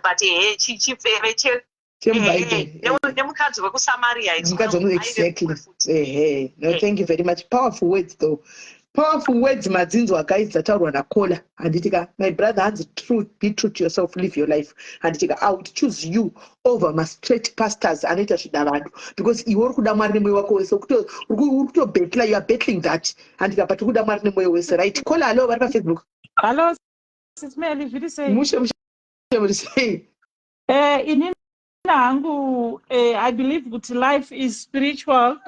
E: But ehe, chifeve che
A: chemubhaibheri.
E: Nemukadzi wekuSamaria.
A: Mukadzi wemu, exactly, ehe. No, thank you very much. Powerful words though, powerful words. Madzinzwa guys, dzataurwa nakola, handiti ka? My brother, hanzi truth, be true to yourself, live your life, handiti ka? I would choose you over mastraight pastors anoita zvidavado, because iwe uri kuda Mwari nemwoyo wako wese. Uri kutobattla, you are battling that, handika? But uri kuda Mwari nemwoyo wese. Right, kola, hallo, vari paFacebook.
F: Hello, Sis Melly, zviri sei?
A: Mushe mushe, muri sei?
F: Inini hangu, I believe kuti life is spiritual,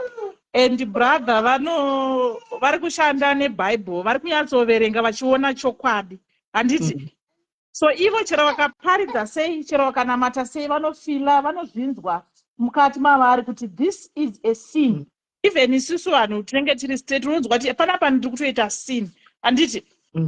F: and brother vano vari kushanda neBible, vari kunyatsoverenga vachiona chokwadi, handiti? So ivo chero vakaparidza sei, chero vakanamata sei, vanofeela, vanozvinzwa mukati mavari kuti this is a sin. Even isusu vanhu tinenge tiri straight, unonzwa kuti panapa ndiri kutoita sin, handiti?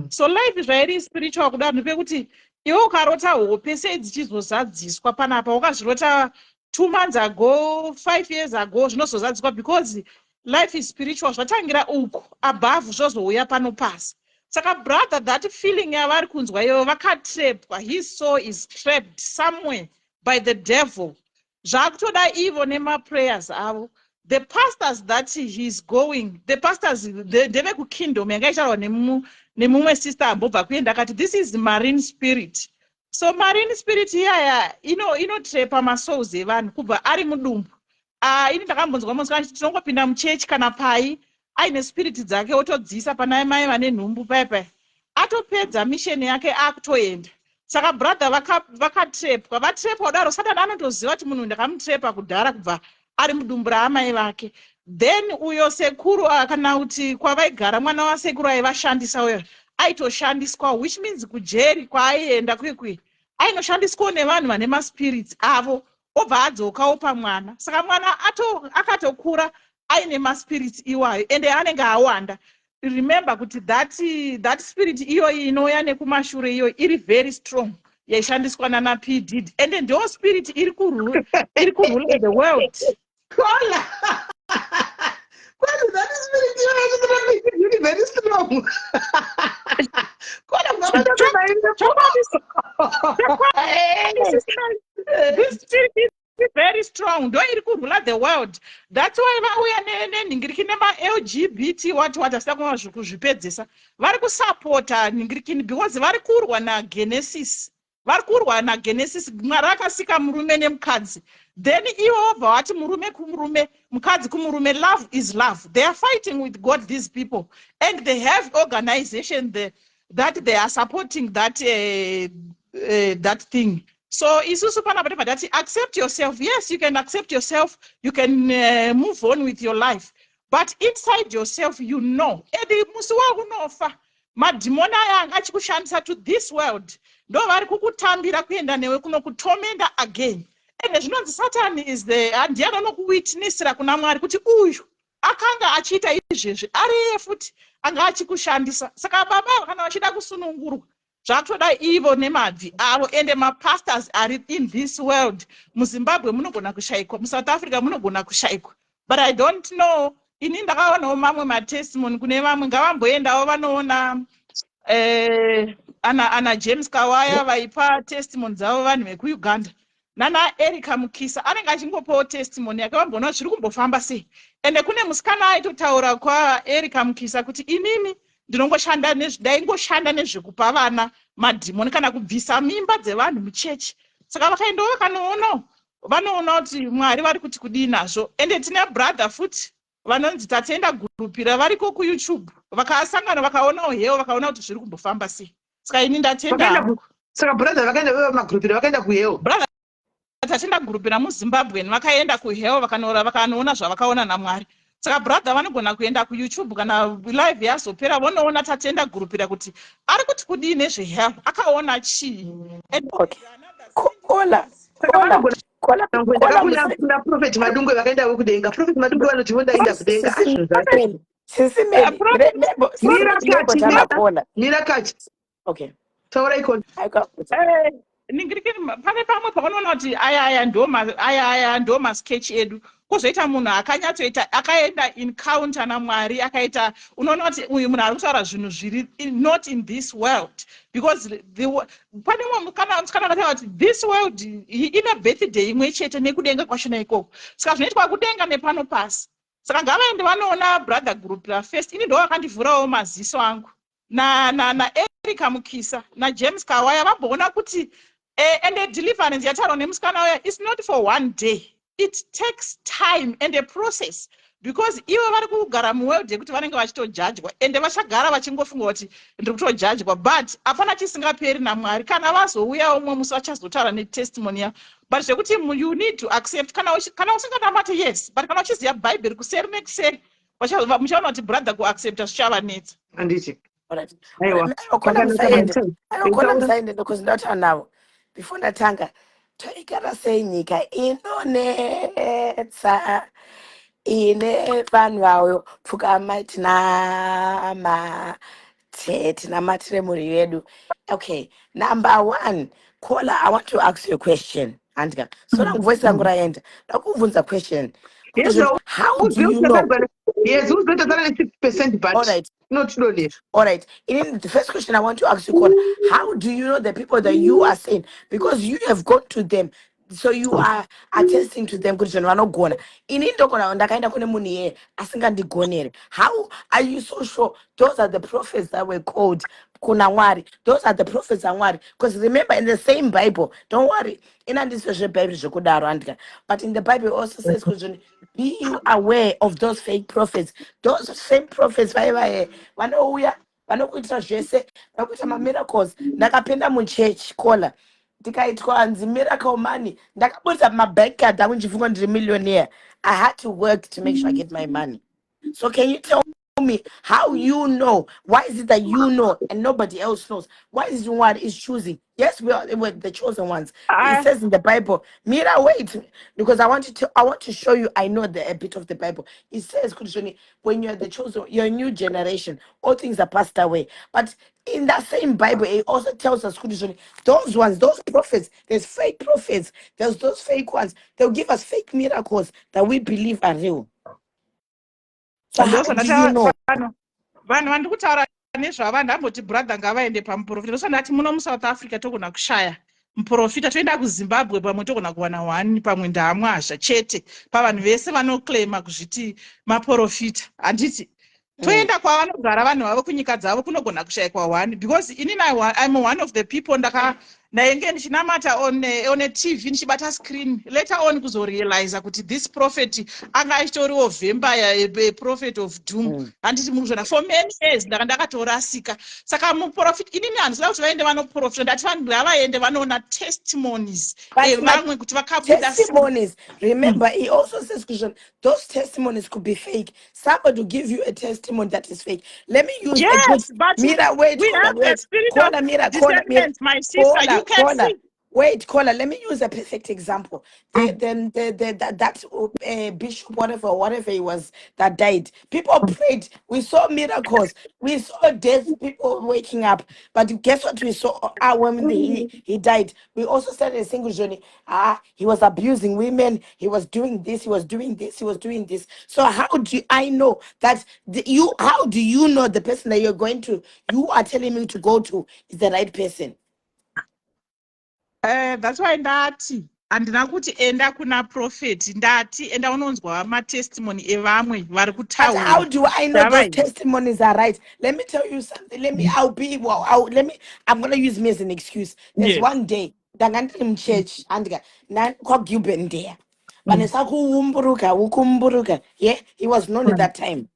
F: So life zvairi spiritual kudaro, ndepekuti iwe ukarota hope sei dzichizozadziswa panapa, wakazvirota 2 months ago, 5 years ago, zvinozozadziswa because life is spiritual. Zvatangira uku above, zvozouya pano pasi. Saka brother, that feeling yavari kunzwa iyoyo, vakatrapwa. His soul is trapped somewhere by the devil. Zvakutoda ivo nemaprayers avo. The pastors that he is going, the pastors ndevekukingdom yanga ichitaurwa nemumwe sister ambobva kuenda, akati this is marine spirit. So marine spirit iyaya inotrapa masouls evanhu kubva ari mudumbu. Ini ndakambonzwa munzwa achiti tinongopinda muchechi kana pai aine spirit dzake, otodziisa pana mai vane nhumbu paya paya, atopedza mission yake, akutoenda. Saka brother vakatrepwa, vatrepwa kudaro, Satani anotoziva kuti munhu ndakamutrepa kudhara kubva ari mudumbu raamai vake. Then uyo sekuru, kana kuti kwavaigara, mwana wasekuru aivashandisa uyo aitoshandiswa, which means kujeri kwaaienda kwekwe ainoshandiswawo nevanhu vane maspirits avo, obva adzokawo pamwana. Saka mwana akatokura aine maspirits iwayo, ende anenge awanda. Remember kuti that spirit iyoyi inouya nekumashure iyoyi iri very strong, yaishandiswa nana P Diddy, ende ndo spirit iri kurule the world.
A: Kola. Kwani that spirit iyoyo iri very strong. Kola,
F: Chokwadi, this spirit is very strong, ndo iri kurula the world. That's why vauya nenhingiriki nema-LGBT, what asida kuva kuzvipedzesa. Vari kusapota nhingirikini because vari kurwa naGenesis, vari kurwa naGenesis. Mwari akasika murume nemukadzi, then ivo vobva vati murume kumurume, mukadzi kumurume. Love is love. They are fighting with God, these people, and they have organization there that they are supporting that thing. So isusu panapa tobva tati accept yourself. Yes, you can accept yourself, you can move on with your life, but inside yourself you know, and musi wakunofa, madhimoni aya anga achikushandisa to this world ndo vari kukutambira kuenda newe kunokutomenda again. Ende zvinonzi Satani is the ndiani anokuwitnessira kuna Mwari kuti uyu akanga achiita izvezvi, ari iye futi anga achikushandisa. Saka baba kana vachida kusunungurwa, zvakutoda ivo nemabvi avo. Ende mapastors ari in this world, muZimbabwe munogona kushayikwa, muSouth Africa munogona kushayikwa, but I don't know. Ini ndakaonawo mamwe matestimony kune vamwe, ngavamboendawo vanoona ana James Kawaya vaipa testimony dzavo, vanhu vekuUganda, nana Erica Mukisa anenge achingopawo testimony yake, vamboona zviri kumbofamba sei. Ende kune musikana aitotaura kwaErica Mukisa kuti inini ndinongoshanda, ndaingoshanda nezvekupa vana madhimoni kana kubvisa mimba dzevanhu muchechi. Saka vakaendawo vakanoonawo, vanoona kuti Mwari vari kuti kudii nazvo. Ende tine brother futi vanonzi Tatenda Gurupira, variko kuYouTube, vakasangana vakaonawo hewo, vakaona kuti zviri kumbofamba sei. Saka ini ndatenda.
A: Saka brother vakaenda vemagurupira vakaenda kuhell?
F: Brother Tatenda Gurupira muZimbabwen vakaenda kuhell, vakanoona zvavakaona naMwari. Saka brother vanogona kuenda kuYouTube kana live yazopera, vonoona Tatenda Gurupira kuti ari kuti kudii nezvehell, akaona chii.
G: Kola.
A: Kuna Prophet Madungwe vakaenda kudenga. Prophet Madungwe vanoti vondaenda kudenga.
G: Sisi.
A: Mirakachi.
G: Okay.
A: Taura ikona.
F: Ningirikini, pane pamwe paunoona kuti aya aya ndo masketch edu, kwozoita munhu akanyatsoita, akaenda encounter naMwari, akaita, unoona kuti uyu munhu ari kutaura zvinhu zviri not in this world, because pane mumwe kana musikana akataura kuti this world ine birthday imwe chete nekudenga kwachona ikoko. Saka zvinoitwa kudenga nepano pasi. Saka ngavaende vanoona brother Gurupira first. Ini ndo vakandivhurawo maziso angu naErica Mukisa naJames Kawaya, vamboona kuti and deliverance yataurwa nemusikana uya is not for one day. It takes time and a process, because ivo vari kugara muworld yekuti vanenge vachitojajwa, ende vachagara vachingofunga kuti ndiri kutojajwa, but hapana chisingaperi naMwari. Kana vazouyawo umwe musi, vachazotaura netestimony yavo. But zvekuti you need to accept, kana usinganamate, yes, but kana uchiziva Bhaibheri kuseri nekuseri, muchaona kuti brother kuaccepta zvichavanetsa.
A: Handiti?
G: Aiwa, musaende, because ndataura navo before ndatanga. Toigara sei nyika inonetsa ine vanhu vayo? Pfukama, tinamate, tinamatire mhuri yedu. Okay, number one, caller, I want to ask you a question. Andika so rangu voice rangu raenda, ndakubvunza question.
A: Yes.
G: How do you know?
A: Yes, uzoita ne6%, but
G: All right.
A: inotidonera.
G: All right. In the first question I want to ask you, caller, how do you know the people that you are saying? Because you have gone to them. So you are attesting to them kuti zvinhu vanogona. Ini ndogona, ndakaenda kune munhu iyeye asingandigonere. How are you so sure those are the prophets that were called kuna Mwari? Those are the prophets aMwari. Because remember, in the same Bible, don't worry, inandiswe zvebhaibheri zvekudaro, andika. But in the Bible it also says kuti be you aware of those fake prophets. Those same prophets vaiva vanouya. Vanokuitira zvese, vanokuita mamiracles. Ndakapinda muchechi, caller, ndikaitwa hanzi miracle money. Ndakabudisa mabank card angu ndichifunga ndiri millionaire. I had to work to make sure I get my money. So can you tell me how you know? Why is it that you know and nobody else knows? Why is it one is choosing? Yes, we're the chosen ones. It says in the Bible, Mira, wait, because I want to show you I know a bit of the Bible. It says, Kushoni, when you're the chosen, you're a new generation, all things are passed away. But in that same Bible, it also tells us, Kushoni, those ones, those prophets, there's fake prophets, there's those fake ones, they'll give us fake miracles that we believe are real. So how do you know?
F: Vanhu vandiri kutaura nezvava, ndamboti brother ngavaende pamuprofita. Ndosa ndati muno muSouth Africa togona kushaya muprofita, toenda kuZimbabwe pamwe togona kuwana one, pamwe ndaamwazha chete pavanhu vese vanoclaima kuzviti maprofita, handiti? Toenda kwavanogara vanhu vavo kunyika dzavo, kunogona kushayikwa one, because inini I'm one of the people ndaka ndainge ndichinamata on a TV, ndichibata screen, later on kuzorealiza kuti this prophet anga achitoriwo vampire, prophet of doom. Handiti muri kuzvona? For many years ndaka ndakatorasika. Saka muprofit, inini handisida kuti vaende vanoprofita. Ndati vanhu ngavaende vanoona testimonies evamwe kuti vakabuda.
G: Testimonies, remember, he also says, Christian, those testimonies could be fake. Somebody will give you a testimony that is fake. Let me use a good
F: Yes, but
G: Mira, wait.
F: we
G: Caller,
F: have the
G: wait.
F: spirit of
G: Caller, Mira, caller, Mira.
F: discernment, my sister.
G: Caller,
F: You can
G: caller.
F: see.
G: Wait, caller, let me use a perfect example. The, the, the, the that, that uh, bishop, whatever he was, that died. People prayed. We saw miracles. We saw death, people waking up. But guess what we saw? Ah, when he died, we also started a single journey. Ah, he was abusing women. He was doing this. He was doing this. He was doing this. So how do I know that the, you? How do you know the person that you're going to? You are telling me to go to is the right person?
F: That's why ndati handina kuti enda kuna prophet. Ndati enda unonzwa matestimony evamwe vari
G: But how
F: kutaura.
G: do I know those
F: Ndavai.
G: Testimonies are right? Let me tell you something. Let me, I'll be, well, I'll, let me, I'm going to use me as an excuse. There's one day, ndanga ndiri muchurch, andika, kwaGilbert there. Vanesa kuumburuka, ukumburuka. Yeah, he was known at that time.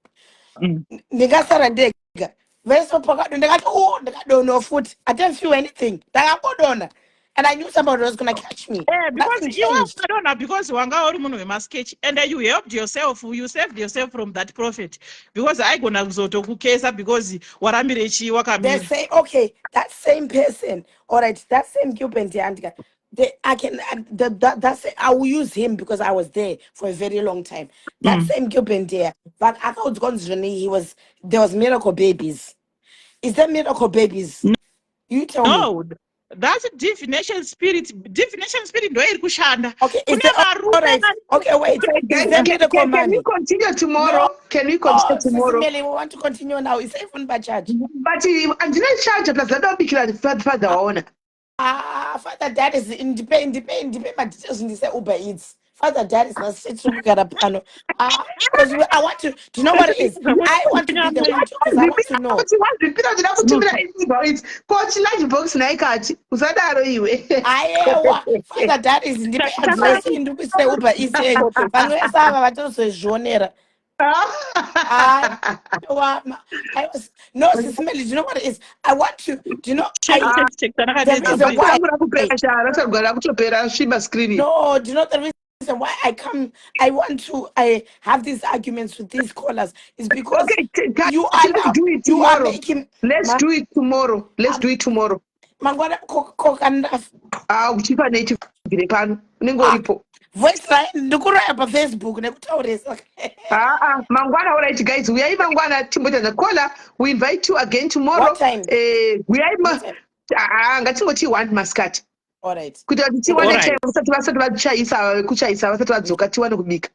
G: Ndingasara ndega. Vese pakado, ndakati, oh, ndakadonha futi. I didn't feel anything. Ndakangodonha. And I knew somebody was going to catch me.
F: Because
G: Nothing
F: iwe
G: changed.
F: ukadonha because wanga uri munhu wemasketch and you helped yourself, you saved yourself from that prophet, because aigona kuzotokukesa because warambire chii
G: They
F: wakamira.
G: Say, okay, that same person, all right, that same Gilbert Andika, they, I can, the, that, that's, I will use him because I was there for a very long time. That same Gilbert there, but I thought he was, there was miracle babies. Is there miracle babies? You tell me.
F: No, that's divination spirit. Divination spirit ndo iri kushanda.
G: Okay, is
F: Kune
G: there,
F: varume
G: all right, okay, wait,
B: Okay,
G: is
B: guys,
G: there miracle
B: can we
G: money?
B: Continue tomorrow?
G: No,
B: Can we continue
G: oh,
B: tomorrow?
G: Sisimeli, we want to continue now. Is even by charge?
B: But handina charge, plus ndadobikira father waona.
G: Ah, Father Dad is ndipe madetails, ndise Uber Eats. Father Dad is not sitting kugara pano. Ah, because I want to, do you know what it is? I want to be the one to, because I want to know.
B: Kuti wazvipira, ndida kutumira Uber Eats ko chilarge box nhaikati, usadaro iwe.
G: Ayewa, Father Dad is ndipe address, ndikuisire Uber Eats yenyu. Vanhu vese ava vatozozvionera. Aiwa, no, Sisimeli, do you know what it is? I want to, do you know,
F: Check,
G: I,
F: check, check.
G: The reason why,
B: Rakupera sha, rasagara kutopera sviba screen.
G: No, do you know the reason why I come, I want to, I have these arguments with these callers is because
B: Okay,
G: you are
B: let's
G: now,
B: do it
G: you are
B: tomorrow.
G: making,
B: Let's do it tomorrow. Let's do it tomorrow.
G: Mangwana kokanda.
B: Ah, uchipa nechibvire pano unenge uripo.
G: Voice line ndikuraya paFacebook nekutaurisa.
B: Ah, mangwana. All right guys, uyai mangwana timboita. Caller, we invite you again tomorrow.
G: What time?
B: Uyai
G: What time?
B: Ah, ngatingoti 1 masikati
G: All right.
B: kuitira kuti tiwane
F: Alright.
B: time vasati vachaisa kuchaisa, vasati vadzoka, tiwane kubika.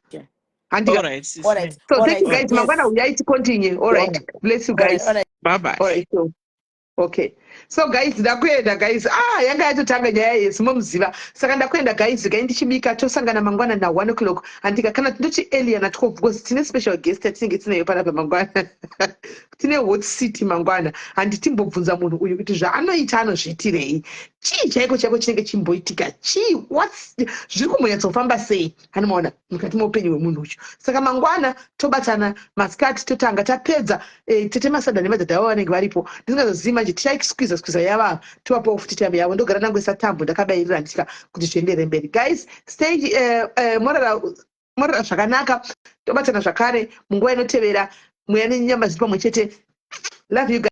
B: Handika?
F: All right, sis.
G: All right.
B: So
G: All
B: thank you
G: right.
B: guys. Mangwana uyai ticontinue. All right, bless you
G: All right.
B: guys.
G: All right.
F: Bye bye.
B: All right, so okay, so guys, ndakuenda guys. Ah, yanga yatotanga nyaya yesi, momuziva. Saka ndakuenda guys, gai ndichibika. Tosangana mangwana na1 o'clock, handika? Kana tindoti earlier na12, because tine special guest yatinenge tinayo panapa mangwana.
A: Tine hot city mangwana. Handitimbobvunza munhu uyu kuti zvaanoita anozviitirei, chii chaiko chaiko chinenge chimboitika, chii, what's zviri kumbonyatsofamba sei, anomaona mukati meupenyu hwemunhu uyu. Saka mangwana tobatana masikati, totanga tapedza tete Masada nemadhadha avo vanenge varipo. Ndisingazozivi manje, tichaisqueeza squeeza yava, tovapawo futi time yavo. Ndogara nangoisa tambo ndakabayirira nditya kuti zvienderere mberi. Guys, stay morara morara zvakanaka. Tobatana zvakare munguva inotevera. Mweya nenyama zviri pamwe chete. Love you guys.